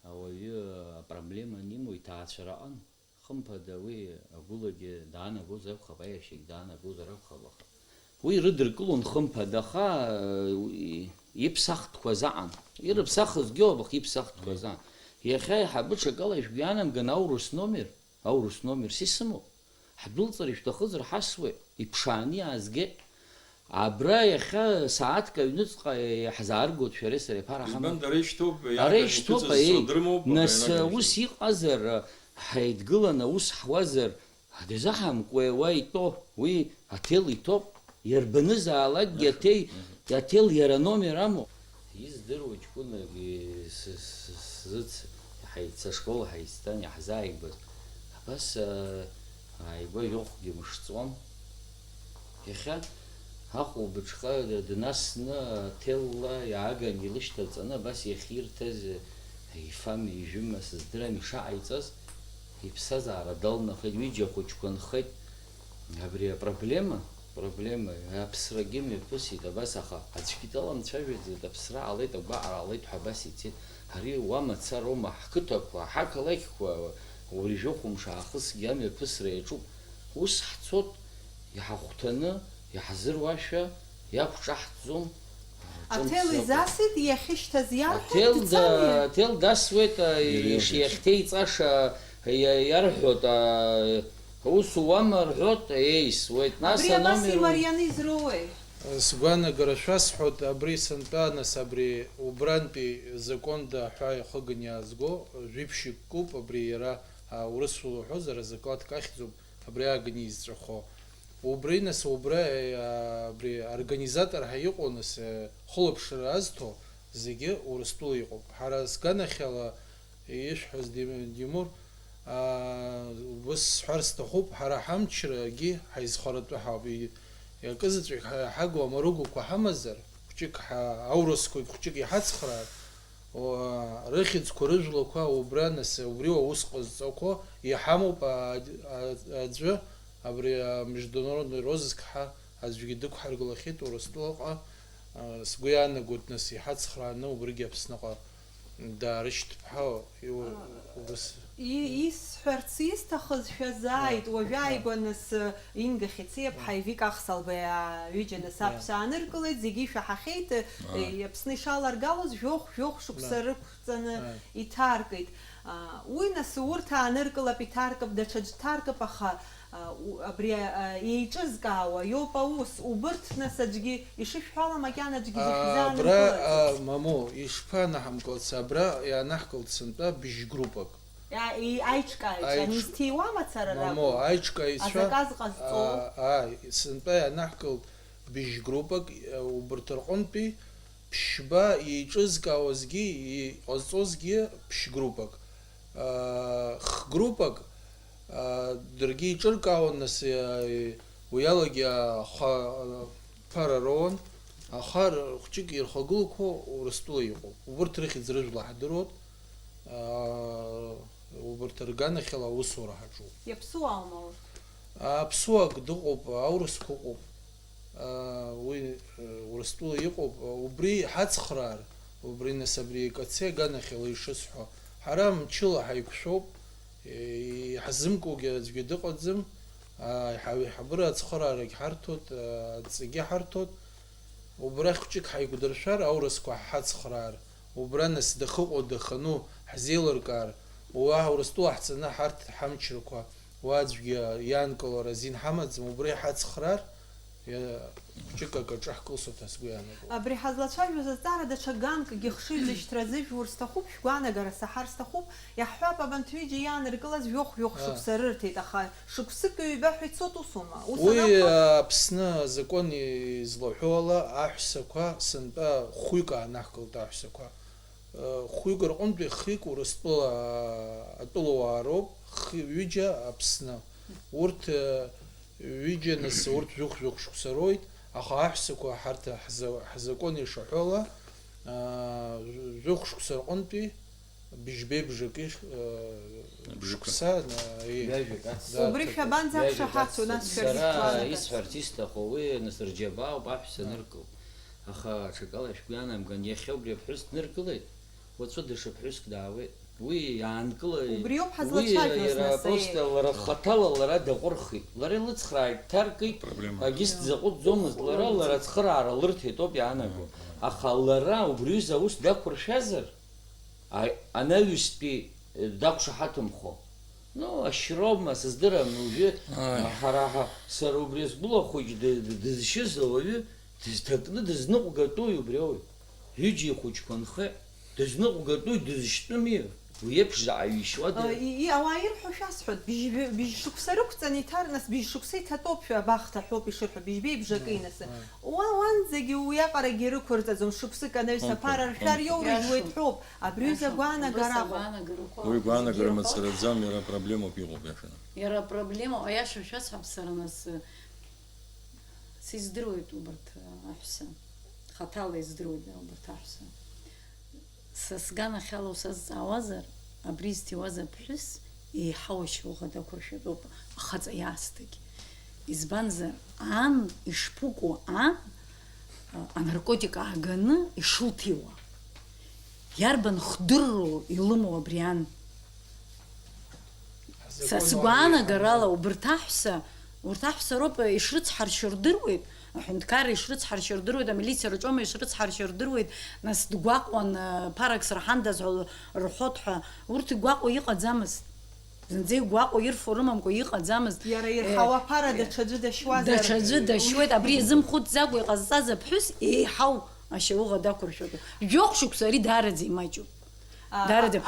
ауаҩы апроблема анимоу иҭаацәараҟан. Хымԥада уи агәылагьы даанагозар акәхап, аиашьагь даанагозар акәхап, аха уи ирыдыркылон хымԥада, аха, уи иԥсахтәқәаз аҟан. Ирыԥсахызгьы ыҟоуп, аха иԥсахтәқәаз аҟан. Иахьа аиҳабы ҽакала ишәгәы иаанамган аурыс номер, аурыс номер са исымоуп. Ҳдәылҵыр ишәҭахызар ҳасуеит, иԥшааны иаазгеит. Абра иахьа сааҭк аҩныҵҟа иаҳзааргоит шәареи сареи аԥара ҳамоуп. Избан, дара ишьҭоуп, Ара иааганы ишьҭоуп, иҭыҵыз аеи, содырмоуп, нас, аха ус иагьыжьыз. Иҟазар, ҳаидгыланы аус ҳуазар, дызаҳамкуеи уа итәоу, уи аҭел иҭоуп, иарбанызаалакгьы Аха, аҭел, аха. Аҭел иара номер амоуп. Издыруа ҷкәынак, и-, с-, с-, сзыц-, ҳаиц-, ашкол ҳаицҭан иаҳзааигәаз, абас, а, ааигәа жәохәгьы мыш ҵуам. Иахьа ахәылбыҽха днасны, аҭелла иааган илышьҭаҵаны, абас иахьирҭаз, ифам, ижәыма, сыздырам, ишаҟаиҵаз, иԥсҭазаара далнахит, ҩыџьа хәыҷқәа нхеит. Абри апроблема, проблема, аԥсрагьы мҩаԥысит, абас, аха аӡәгьы даламцәажәаӡеит, аԥсра ҟалеит, агәаҟра ҟалеит ҳәа абас ицеит. Ари уа мацароума, ҳқыҭақәа, ҳақалақьқәа, уажәы хәымш аахысгьы амҩаԥысра иаҿуп. Ус ҳцот, иҳахәҭаны, иаҳзыруашәа, иақәҿаҳҭӡом. Аҭел изасит, иахьышьҭаз иарҳәеит, Аҭел да-, дцами? Аҭел дасуеит, а, Иреиӷьыз. Иш-, иахьҭеиҵаша, иа-, иарҳәоит, а, ус уама рҳәоит, еисуеит. Нас Абри абас аномер у- имарианы изроуеи? Сгәаанагара шәасҳәоит, абри сынтәа, нас абри убрантәи законда ҳәа ихыганы иаазго, жәиԥшь иккуп, абри иара, а, урысула уҳәозар, закладка ахьӡуп, абри ааганы изҵәахо. Убри, нас, убра, э, абри организатор ҳәа иҟоу, нас, э, хылаԥшра азҭо зегьы Урыстәыла иҟоуп. Ҳара сганахьала ишәҳәаз, Дим-, Димур, аа, ус сҳәар сҭахуп, ҳара ҳамчрагьы ҳаизхаратәы ҳауп. И-, акызаҵәык ҳа-, ҳагу амаругақәа ҳамазар, хәҷык ҳа-, аурысқәагь хәҷык иҳацхраар, Уа, рыхьӡқәа, рыжәлақәа убра, нас, убри уа ус ҟазҵақәо иҳамоуп, а, а, аӡәы, абри, а, международный розыск ҳәа аӡәгьы дықәҳаргылахьеит Урыстәылаҟа, а, сгәы иаанагоит, нас, иҳацхрааны убригьы Аԥсныҟа даарышьҭып ҳәа, иу-, А, убас. И-, исҳәарц исҭахыз шәазааит, А, уажәы а. Ааигәа, нас, Инга Хьециаԥҳа, Евик Ахсалбеи ҩыџьа нас аҳәса ааныркылеит, зегьы ишәаҳахьеит, Аҳ. Аԥсны ишаларгалоз жәохә, жәохә шықәса рықәҵаны Аҳ. Иҭаркит. А, уи нас урҭ ааныркылап, иҭаркып, даҽаӡә дҭаркып, аха, а, у-, абри, а, еиҿызкаауа иоуп аус, убырҭ нас аӡәгьы ишышәҳәала макьана аӡәгьы А, абра, а, изышәзааныркылаӡацт. Мамоу, ишԥанаҳамкылц, абра иаанаҳкылт сынтәа бжьгруппак. Иа-, и-, аиҿкааҩцәа, Аиҿ-, анизҭиуа мацара Мамоу, ракәу? Аиҿкааҩцәа, Азаказ ҟазҵо? А, ааи, сынтәа иаанаҳкылт быжьгруппак, э, убарҭ рҟынтәи ԥшьба еиҿызкаауазгьы, иҟазҵозгьы ԥшьгруппак. А, хгруппак, а, даргьы еиҿыркаауан, нас, э, уи алагьы аха-, ԥара роуан, аха р-, хәҷык ирхагылақәо Урыстәыла иҟоуп. Убарҭ рыхьӡ-рыжәла ҳдыруан. Аа, убарҭ рганахьала аусура ҳаҿуп. Иаԥсуааума урҭ? Аԥсуак дыҟоуп, аурысқәа ыҟоуп. Аа, уи, э, Урыстәыла иҟоуп. Убри ҳацхраар, убри, нас, абри икацеи аганахьала ишысҳәо. Ҳара мчыла ҳаиқәшәоуп, э, иҳазымкугьы аӡәгьы дыҟаӡам. Аа, иҳа-, иҳабыра ацхыраарагь ҳарҭоит, аа, аҵакгьы ҳарҭоит. Убрахь хәҷык ҳаиқәдыршәар, аурысқәа ҳҳацхраар, убра нас дахьыҟоу дахьану ҳзеилыркаар, уа Урыстәыла ҳцаны ҳарҭ ҳамчрақәа уа аӡәгьы иаанкылара азин ҳамаӡам, убра иҳацхраар, Иа-, хәҷык акаҿы ҳкылсуеит ҳәа сгәы иаанагоит. Абри ҳазлацәажәоз азҵаара даҽа ганкгьы хшыҩзышьҭра азыжәур сҭахуп, шәгәаанагара саҳар сҭахуп, иаҳҳәап, абанҭ ҩыџьа иааныркылаз жәохә-жәохә Аа. шықәса рырҭеит, аха шықәсык ҩба ҳәа ицоит усума? Ус Уи анакәха? Аԥсны азакәан излаҳәо ала, аҳәсақәа сынтәа хәҩык аанахгылт аҳәсақәа. Хәҩык рҟынтәи хҩык Урыстәыла атәылауаа роуп, хҩык ҩыџьа Аԥсны. Урҭ ҩыџьа нас урҭ жәохә-жәохә шықәса роуеит, аха аҳәсақәа ҳарҭ ҳза-, ҳзакәан ишаҳәо ала, аа, жәохә шықәса рҟынтәи быжьбеи бжаки, аа, Бжаки. Шықәса, аа, и-, Ҩажәак ацҵа. Да, Убри ҭакы. шәабанӡа Ҩажәак шаҳаҭу, ацҵа. нас Сара шәаргьы исҳәарц исҭаху уи, нас рџьабаа ауп аҳәса аныркыл. Аха аҽакала шәгәы иаанамган, иахьа убри аԥҳәыс дныркылеит, уаҵәы даҽа ԥҳәыск даауеит. Уи иаанкыла-, Убриоуп уи ҳазлацәажәоз, иара нас, просто аиеи. Лара хаҭала лара даҟәырхит. Лара илыцхрааит, дҭаркит, Проблема. агьыс дзаҟәыҵӡомызт лара, лара ацхыраара лырҭеит ауп иаанаго. Аха лара убри аҩыза аус дақәыршәазар, а-, анаҩстәи, э, дақәшаҳаҭымхо. Ну, ашьроума, сыздырам, уажәы, Ааи. ҳара ҳа-, сара убри сгәыла хәыҷ ды-, ды-, дызшьыз ауаҩы дызҭакны дызныҟәгатәуи убри ауаҩ? Ҩыџьа ихәыҷқәа нхеит, дызныҟәгатәуи, дызшьтәыми? Уи еиԥш заҟа ишьуада? Э, и-, и-, ауаа ирҳәо шәасҳәоит, быжь-, быжь шықәса рықәҵаны иҭар, нас быжь шықәса иҭатәоуп шәа абахҭа ҳәоуп ишырҳәо, быжьбеи бжаки нас. Уа-, уанӡагьы уиаҟарагьы ирықәырҵаӡом, шықәсык анаҩс аԥара ршәар иоурыжьуеит ҳәоуп, абри аҩыза агәаанагараҟоуп. Уи гәаанагара мацараӡам, иара проблемоуп иҟоуп, иашаны. Иара апроблема, аиаша шәасҳәап сара нас, сиздыруеит убарҭ аҳәса, хаҭала издыруеит убарҭ аҳәса. Са сганахьала усазҵаауазар, абри изҭиуаз аԥҳәыс еиҳау ашьауӷа дақәыршәатәуп ахаҵа иаасҭагь. Избанзар, ан ишԥыкәу, ан, а, анаркотик ааганы ишылҭиуа. Иарбан хдырроу илымоу абри ан? Са сгәаанагарала, убарҭ аҳәса, урҭ аҳәса роуп ишрыцҳаршьо рдыруеит, аҳәынҭқарра ишрыцҳаршьо рдыруеит, амилициа рҿома ишрыцҳаршьо рдыруеит, нас дгәаҟуан, ԥарак сырҳандаз ҳәа рҳәот ҳәа, урҭ игәаҟуа иҟаӡамызт. Зынӡа игәаҟуа ирфо рымамкәа иҟаӡамызт. Иара ирҳауа аԥара даҽаӡәы дашьуазар? Даҽаӡәы дашьуеит, абри иазымхәыцӡакәа иҟазҵаз аԥҳәыс еиҳау ашьауӷа дақәыршәатәуп. Жәохә шықәса ари даараӡа имаҷуп. Даараӡа.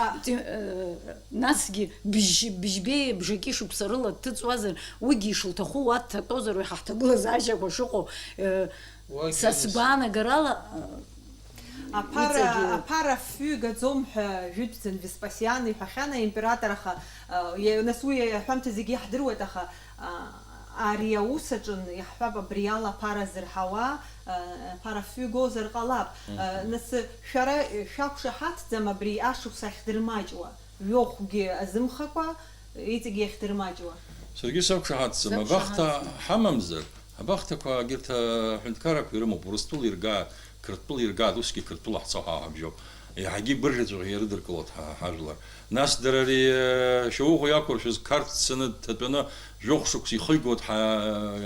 Насгьы быжь-, быжьбеи бжаки шықәса рыла дҭыҵуазар, уигьы ишылҭаху уа дҭатәозар, уи ҳа ҳҭагылазаашьақәа шыҟоу, э, са сгәаанагарала, э, Аԥара, иҵегьы аԥара афҩы гаӡом ҳәа жәытәӡан Веспасиан иҳәахьан аимператор, аха, э, нас уи аҳәамҭа зегьы иаҳдыруеит, аха, э, ари аус аҿын иаҳҳәап, абриала аԥара зырҳауа, э, аԥара афҩы гозар ҟалап. Э, нас шәара, э, шәақәшаҳаҭӡам абри ашықәс ахь дырмаҷуа? Ҩохәгьы азымхакәа, иҵегь иахьдырмаҷуа. Саргьы сақәшаҳаҭӡам, абахҭа ҳамамзар, абахҭақәа егьырҭ аҳәынҭқаррақәа ирымоуп, Урыстәыла иргааит, Қырҭтәыла иргааит, усгьы Қырҭтәыла ҳцо ҳа ҳабжьоуп. Еиҳагьы гәырӷьаҵәыӷьа ирыдыркылоит ҳа, ҳажәлар. Нас дара ари, э, шьоуӷа иақәыршәыз Қарҭ дцаны дҭатәаны жәохә шықәса ихигоит ҳа,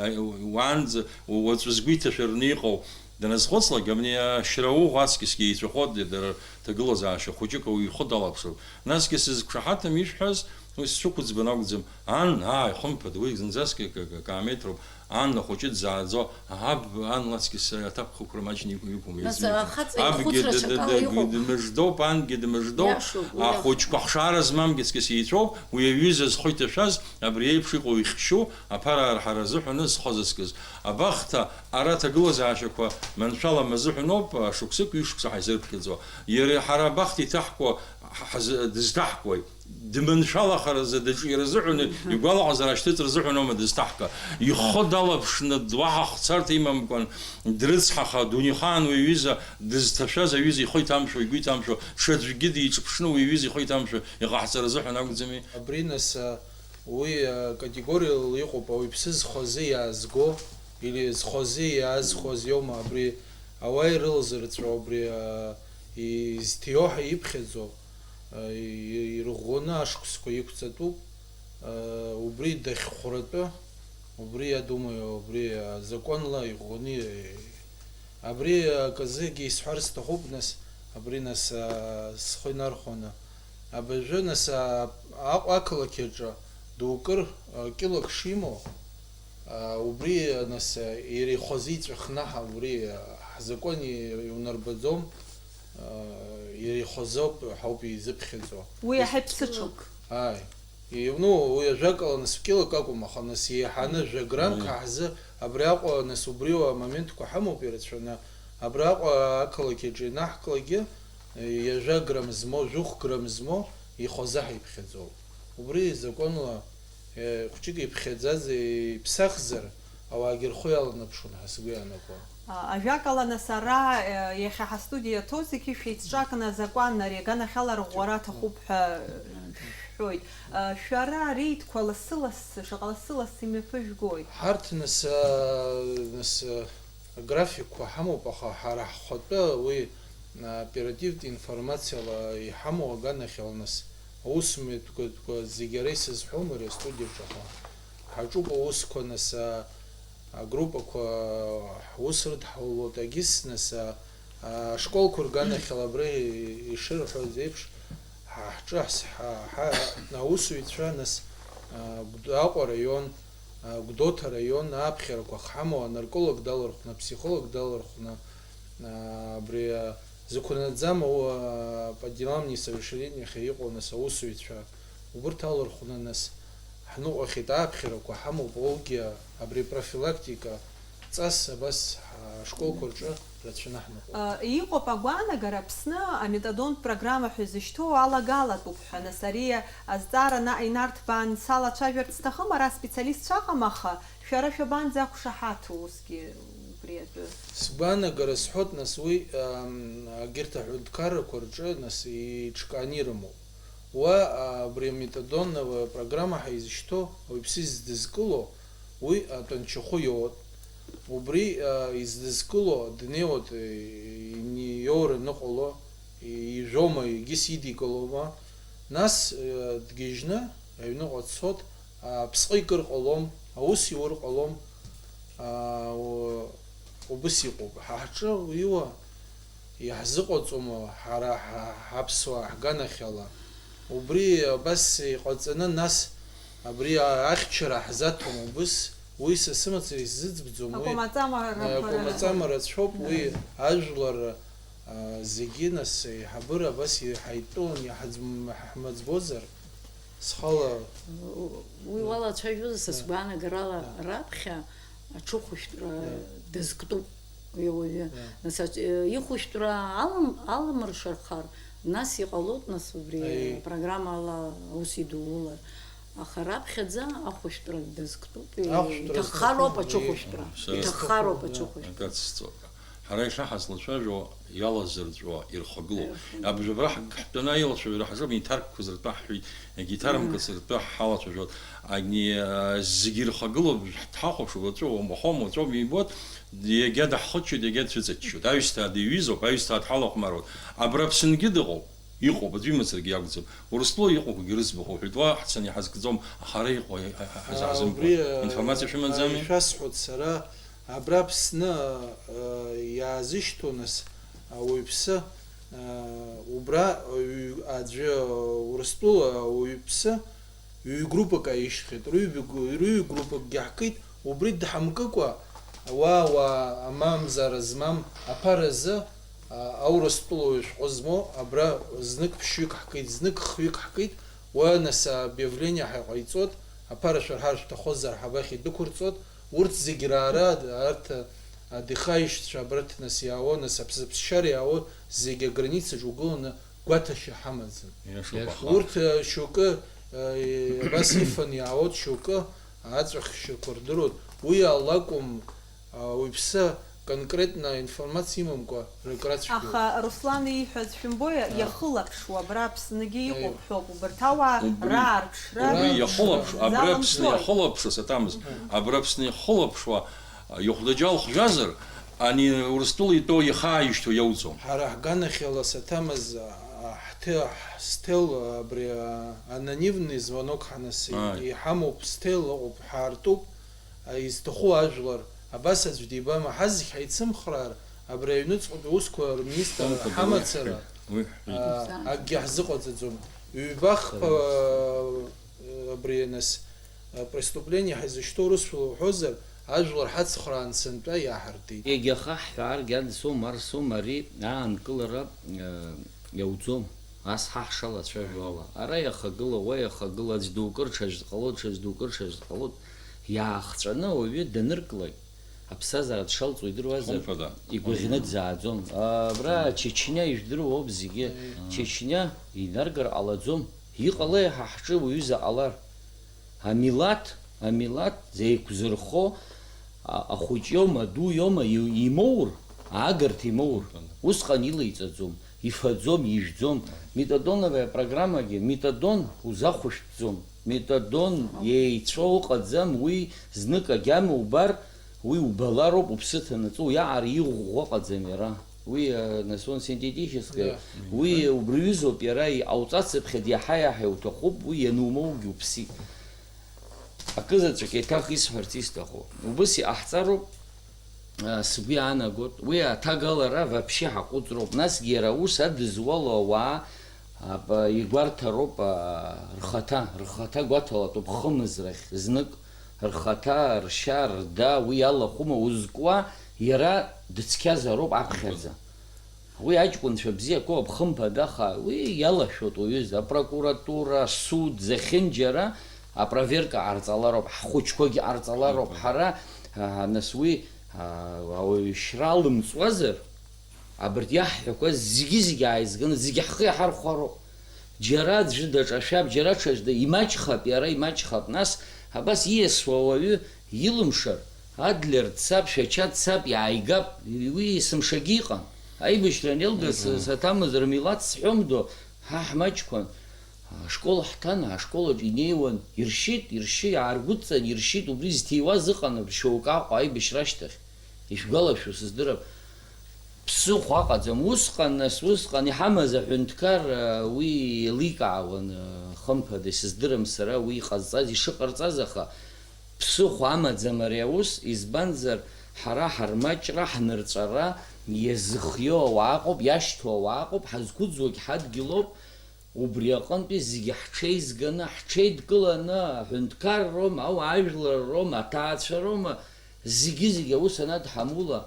э, уаанӡа, уаҵәы згәы иҭашәараны иҟоу. Даназхәыцлак, абни ашьра уӷә аҵкьысгьы еицәахоит, дара рҭагылазаашьа хәыҷык ауаҩы ихы далаԥшуп. Насгьы сызқәшаҳаҭым ишәҳәаз, уи сшәықәыӡбан акәӡам. Ан, ааи, хымԥада, уи зынӡаск акы, акы, акаамеҭроуп. Ан ахәыҷы дзааӡо, аб, ан лаҵкьыс аҭакԥхықәра маҷны иқәым, иқәым, Нас иазымҳәо. Ахаҵа Абгьы ихәыцра д-, д-, шакала д-, иҟоуп. Дмыждоуп, ангьы дмыждоуп. Иашоуп, уи ахәыҷқәа ахшара змамгьы аҵкьыс еицәоуп, уи аҩыза зхы иҭашәаз, абри еиԥш иҟоу ихьшьу, аԥара арҳара азыҳәаны зхозаҵкыс. Абахҭа, ара аҭагылазаашьақәа маншәалам азыҳәаноуп, шықәсык, ҩышықәса ҳаизырԥхьаӡо. Иара ҳара абахҭа иҭаҳкуа ҳаз-, дызҭаҳкуеи? Дманшәалахаразы, даҿиаразыҳәаны, игәалаҟазаара шьҭыҵразыҳәаноума дызҭаҳка? Ихы далаԥшны, уаҳа хцарҭа имамкәан, дрыцҳаха, дунеихаан уи аҩыза дызҭашәаз аҩыза ихы иҭамшәо, игәы иҭамшәо, ҽаӡәгьы диҿыԥшны уи аҩыза ихы иҭамшәо иҟаҳҵаразыҳәан акәӡами? Абри нас, а, уи, а, категориала иҟоуп, ауаҩԥсы зхазы иаазго, или зхазы иаазхәаз иоума, абри ауаа ирылазырҵәо, абри, а, изҭио ҳәа иԥхьаӡо, а, и-, ирӷәӷәаны ашықәсқәа иқәҵатәуп, а, убри дахьхәратәы, убри, я думаю, убри, а, законла иӷәӷәаны, и-, Абри аказыгьы исҳәар сҭахуп, нас, абри, нас, аа, схы инархәаны. Абыржәы, нас, аа, Аҟәа ақалақь аҿы дукыр, аа, кьылак шимоу, А, убри, нас, иара ихазы иҵәахнаҳа, убри, а, ҳзакәан и-, иунарбаӡом, а, иара ихазоуп, ҳауп изыԥхьаӡо. Уи иаҳа иԥсыҽуп. Ааи. И-, ну, уи ажәакала, нас, кьылак акәым, аха, нас, еиҳаны Мм. жәа-граммк Мм. ҳзы, абри Аҟәа, нас, убриоуа амоментқәа ҳамоуп ирацәаны, абри Аҟәа ақалақь аҿы ианаҳклакгьы, ҩажәа грамм змоу, жәохә грамм змоу ихазы ҳаиԥхьаӡоуп. Убри закәанла, э, хәҷык иԥхьаӡаз, иԥсахзар, ауаагьы рхәы иаланаԥшуан ҳәа сгәы иаанагон. А, ажәакала, нас, ара, э, иахьа ҳастудиа иаҭоу зегьы шәеицҿакны азакәан ари аганахьала рӷәӷәара аҭахуп ҳәа, э, шәҳәоит. А, шәара ареидқәа лассы-лассы, шаҟа лассы-лассы имҩаԥыжәгоит? Ҳарҭ, нас, а, нас, а, аграфикқәа ҳамоуп, аха ҳара ҳхатәы уи, а, оперативтә информациала иҳамоу аганахьала, нас, аусмҩаԥгатәқәа зегьы ара исызҳәом ари астудиаҿы, аха ҳаҿуп аусқәа, нас, а, агруппақәа ҳус рыдҳалалоит, егьыс, нас, а, ашколқәа рганахьала абра ишырҳәаз еиԥш, ҳа ҳҿы ҳс-, ҳа, ҳа, аусуҩцәа, нас, а, Гәд-, Аҟәа араион, а, Гәдоуҭа араион аԥхьарақәа ахьҳамоу, анарколог далархәны, апсихолог далархәны, а, абри, а, зықәнаҵам, а, по делам несовершеннолетних иҟоу, нас, аусуҩцәа, убырҭ алархәны, нас, ҳныҟәахьеит, аԥхьарақәа ҳамоуп, уигьы абри профилактика ҵас абас ҳашколқәа рҿы рацәаны ҳныҟәоит. Э, иҟоуп агәаанагара Аԥсны аметадонтә программа ҳәа изышьҭоу алагалатәуп ҳәа, нас, ари азҵаара на-, инарҭбаан салацәажәарц сҭахым, ара специалистцәа ыҟам, аха шәара шәабанӡақәшаҳаҭу усгьы убри атәы? Сгәаанагара сҳәоит, нас, уи, ам, агьырҭ аҳәынҭқаррақәа рҿы, нас, иҿкааны ирымоуп. Уа, а, абри аметадонная программа ҳәа изышьҭоу ауаҩԥсы издызкыло, уи атәанчахәы иоуеит. Убри, а, издызкыло днеиуеит, э, ини-, иоура ныҟало, ижәома, егьыс идикылома. Нас, э, дгьежьны аҩныҟа дцоит, аԥсҟы икыр ҟалом, аус иур ҟалом, а, у-, убыс иҟоуп. Ҳа ҳҿы уиуа иаҳзыҟаҵома ҳара ҳа-, ҳаԥсуаа ҳганахьала? Убри абас иҟаҵаны, нас, абри ахьчара ҳзаҭом убыс, уи са сымацара исзыӡбӡом, уи, акәамаҵама э, рацәоуп, уи, да, ажәлар, а, зегьы, нас, аиҳабыра абас иҳаидтәалан иҳаӡм-, ҳмаӡбозар, схала. Уи уалацәажәозар, са, да, сгәаанагарала, да, раԥхьа аҽыхәышәтәра, да, дазктәуп. Уи ауаҩы. Да. Нас аҿ-, э, ихәышәтәра алам-, аламыршархар, нас иҟалоит, нас убри, аи, апрограммала аус идулар. Аха раԥхьаӡа ахәышәтәра дазктәуп, ахәышәтәра иҭаххароуп зҭахым, аҽыхәышәтәра. Аи. Са иҭаххароуп, да, аҽыхәышәтәра. Акы ацысҵо. Ҳара ишаҳазлацәажәо иалазырҵәо ирхагылоуп. Ирхагылоуп. Абжьабара ҳг-, ҳтәаны аилацәажәара ҳазыруп, иҭаркқәаз ртәы ҳҳәеит, егьиҭарымкырц ртәы ҳалацәажәоит. Ани, а, зегьы ирхагылоуп, ҳахәаԥшуа уаҵәы, уамахәом, уаҵәоума ибоит, иагьа даҳхыччоит, иагьа дцәыҵаччоит. Аҩсҭаа диҩызоуп, аҩсҭаа дҳалахәмаруеит. Абра Аԥсынгьы дыҟоуп, иҟоуп, аӡәы имацарагьы иакәӡам. Урыстәыла иҟақәагьы рыӡбахә уҳәеит, уа ҳцаны иҳазкӡом, аха ара иҟоу ҳа-, ҳа-, ҳа-, А, ҳзаҳзымкуа. Убри, а, информациа шәымаӡами? Ишәасҳәоит сара, абра Аԥсны, а, иаазышьҭуа, нас, ауаҩԥсы, а, убра, ҩ-, аӡәы, Урыстәыла ауаҩԥсы, ҩ-группак ааишьхьеит, рҩб-, рҩ-группакгьы ҳкит, убри дҳамкыкәа, ауаа, ауаа амамзара змам аԥаразы, а, аурыстәылоуаҩ шәҟәы змоу, абра знык ԥшьҩык ҳкит, знык хҩык ҳкит, уа, нас, объявление ҳаҟаиҵот, аԥара шәара ҳар шәҭахозар ҳабахь идәықәырҵот, урҭ зегь раара, арҭ, а, адихаишьцәа абарҭ, нас, иаауа, нас, аԥсыԥсшьара иаауа зегь аграницаҿ угыланы гәаҭашьа ҳамаӡам. Иашоуп, аха. Урҭ, э, шьоукы, э, абас ифаны иаауеит, шьоукы аҵәахшьақәа рдыруеит. Уи алакәым, а, уаҩԥсы конкретно информациа имамкәа рыкрацәгьоуп. Аха Руслан ииҳәаз шәымбои, а, иахылаԥшуа, абра Аԥсныгьы иҟоуп, э, ҳәоуп, убарҭ ауаа, убри, раарԥшра, убри иахылаԥш-, абра Аԥсны залымҵуеит. Иахылаԥшуа, саҭамыз, абра Аԥсны иахылаԥшуа, а, ихәдаџьал хжәазар, ани Урыстәыла итәоу ихааишьҭуа иауӡом. Ҳара ҳганахьала, саҭамыз, а, ҳҭе-, ҳсҭел, абри, а, анонимный звонок ҳанасы, ааи, иҳамоуп, сҭел ыҟоуп, ҳаартуп, а, изҭаху ажәлар, абас аӡә дибама, ҳазегь ҳаицымхраар, абри аҩныҵҟатәи аусқәа рминистр ҳамацара, уи ҳәа, а, акгьы ҳзыҟаҵаӡом. Ҩба-хԥа, а, абри, нас, Преступление ҳазышьҭоу рысула уҳәозар, ажәлар ҳацхраан сынтәа иааҳартит. Егьаха ҳҳәааргьы, ан соума, ар соума, ари аанкылара, э, иауӡом, ас ҳа ҳшалацәажәо ала. Ара иахагыла, уа иахагыла, аӡә дукыр, ҽаӡә дҟалоит, ҽаӡә дукыр, ҽаӡә дҟалоит. Иаахҵәаны ауаҩы данырклак, аԥсҭазаара дшалҵуа идыруазар, хымԥада, игәаӷьны дзааӡом. Абра Чечниа ижәдыруа ауп зегьы. Чечниа инаргар ҟалаӡом. Иҟалеи ҳа ҳҿы уаҩы заҟалар? Амилаҭ, амилаҭ зеиқәзырхо, а-, ахәыҷ иоума, аду иоума, и-, имоур, аагарҭа имоур, усҟан илеиҵаӡом, ифаӡом, ижәӡом. Метадоновая программагьы, метадон узахәышәтәӡом. Метадон еицәоу ыҟаӡам, уи знык агьама убар, уи убалароуп, уԥсы ҭанаҵы, уиаҟара иӷәӷәо ыҟаӡам иара. Уи, э, нас он синтетическое, да, уи убри ҩызоуп иара, иҟауҵацыԥхьаӡа иаҳа-иаҳа иуҭахуп, уи ианумоугьы уԥсит. Акызаҵәык еиҭах исҳәарц исҭаху, убыс иҟаҳҵароуп, а, сгәы иаанагоит. Уи аҭагалара вообще ҳаҟәыҵроуп. Насгьы иара аус адызуало ауаа, а, ба-, игәарҭароуп, а, рхаҭа, рхаҭа гәаҭалатәуп хымызрахь знык, рхаҭа, ршьа, рда, уи алахәыма узкуа, иара дыцқьазароуп аԥхьаӡа. Уи аҷкәынцәа бзиақәоуп, хымԥада, аха уи иалашәоит уҩыза, апрокуратура, асуд, зехьынџьара апроверка ҟарҵалароуп, ҳхәыҷқәагьы ҟарҵалароуп. Мгм. Ҳара, а, нас уи, а, ауаҩы шьра алымҵуазар, абарҭ иаҳҳәақәаз зегьы-зегьы ааизганы, зегьы ҳхы иаҳархәароуп. Џьара аӡәы даҿашәап, џьара ҽаӡә да-, имаҷхап, иара имаҷхап. Нас абас ииасуа ауаҩы илымшар, Адлер дцап, Шәача дцап, иааигап, уи есымшагьы иҟан. Аибашьра анеилга, с-, Мгм. саҭамыз рмилаҭ сҳәомдо, ҳа ҳмаҷқәан. Ашкол ҳҭан, ашкол аҿы инеиуан, иршьит, иршьы, иааргәыдҵан, иршьит, убри зҭиуаз ыҟан, шьоукы Аҟәа аибашьра ашьҭахь. Ишәгәалашәо сыздырам. Ԥсыхәа ыҟаӡам. Усҟан, нас, усҟан иҳамаз аҳәынҭқар, уи еиликаауан, хымԥада, исыздырам сара уи иҟазҵаз, ишыҟарҵаз, аха ԥсыхәа амаӡам ари аус, избанзар, ҳара ҳармаҷра, ҳнырҵәара иазыхиоу ауаа ыҟоуп, иашьҭоу ауаа ыҟоуп, ҳазқәыӡуагь ҳадгьылоуп. Убри аҟынтәи зегьы ҳҽеизганы, ҳҽеидкыланы, аҳәынҭқарроума, ауаажәларроума, аҭаацәароума, зегьы-зегьы аус анадҳамула,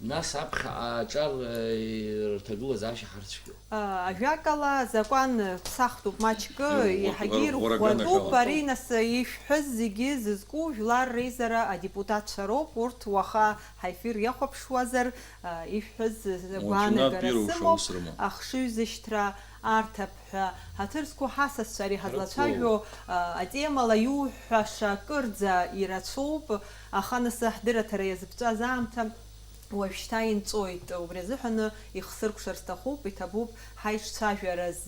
нас аԥхьаҟа аҿар, э, рҭагылазаашьа ҳарцәгьоуп. А, ажәакала, азакәан ԥсахтәуп маҷк, Иӷәӷәатәуп, еиҳагьы р-, ирӷәӷәатәуп. Ӷәӷәаганахьала. Ари, нас, ишәҳәаз зегьы зызку жәлар реизара адепутатцәа роуп, урҭ уаха ҳаефир иахәаԥшуазар, а, ишәҳәаз, э, Уаҵәнатә агәаанагара ирушо сымоуп, аус рымоуп. Ахшыҩзышьҭра арҭап ҳәа. Ҳаҭыр зқәу ҳасасцәа, ари ҳазлацәажәо, Ҳаракоу. А, атемала иуҳәаша кырӡа ирацәоуп, аха нас ҳдырраҭара иазыԥҵәаз аамҭа уажәшьҭа инҵәоит. Убри азыҳәаны ихсыркәшар сҭахуп, иҭабуп ҳаиҿцәажәараз.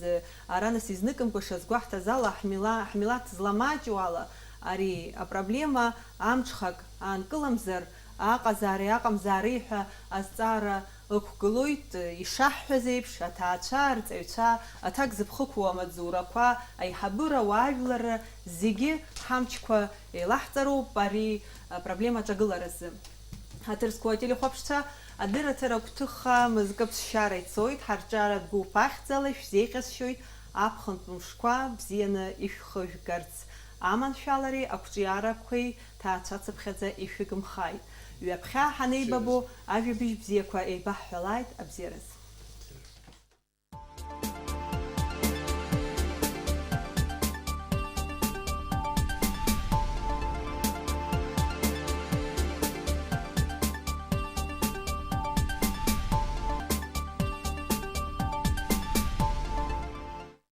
Ара нас изныкымкәа шазгәаҳҭаз ала, ҳмила-, ҳмилаҭ зламаҷу ала, ари апроблема амҽхак аанкыламзар, аҟазаареи аҟамзаареи ҳәа азҵаара ықәгылоит, ишаҳҳәаз еиԥш, аҭаацәа, арҵаҩцәа, аҭак зыԥхықәоу амаҵзурақәа, аиҳабыра, ауаажәларра, зегьы ҳамчқәа еилаҳҵароуп ари апроблема аҿагыларазы. Ҳаҭыр зқәу ателехәаԥшцәа, адырраҭара агәҭыха мызкы аԥсшьара ицоит, ҳарҿиаратә гәыԥ ахьӡала ишәзеиӷьасшьоит аԥхынтә мшқәа бзианы ишәхыжәгарц, аманшәалареи ақәҿиарақәеи ҭаацәацыԥхьаӡа ишәыгымхааит. Ҩаԥхьа ҳанеибабо, ажәабжь бзиақәа еибаҳҳәалааит, абзиараз.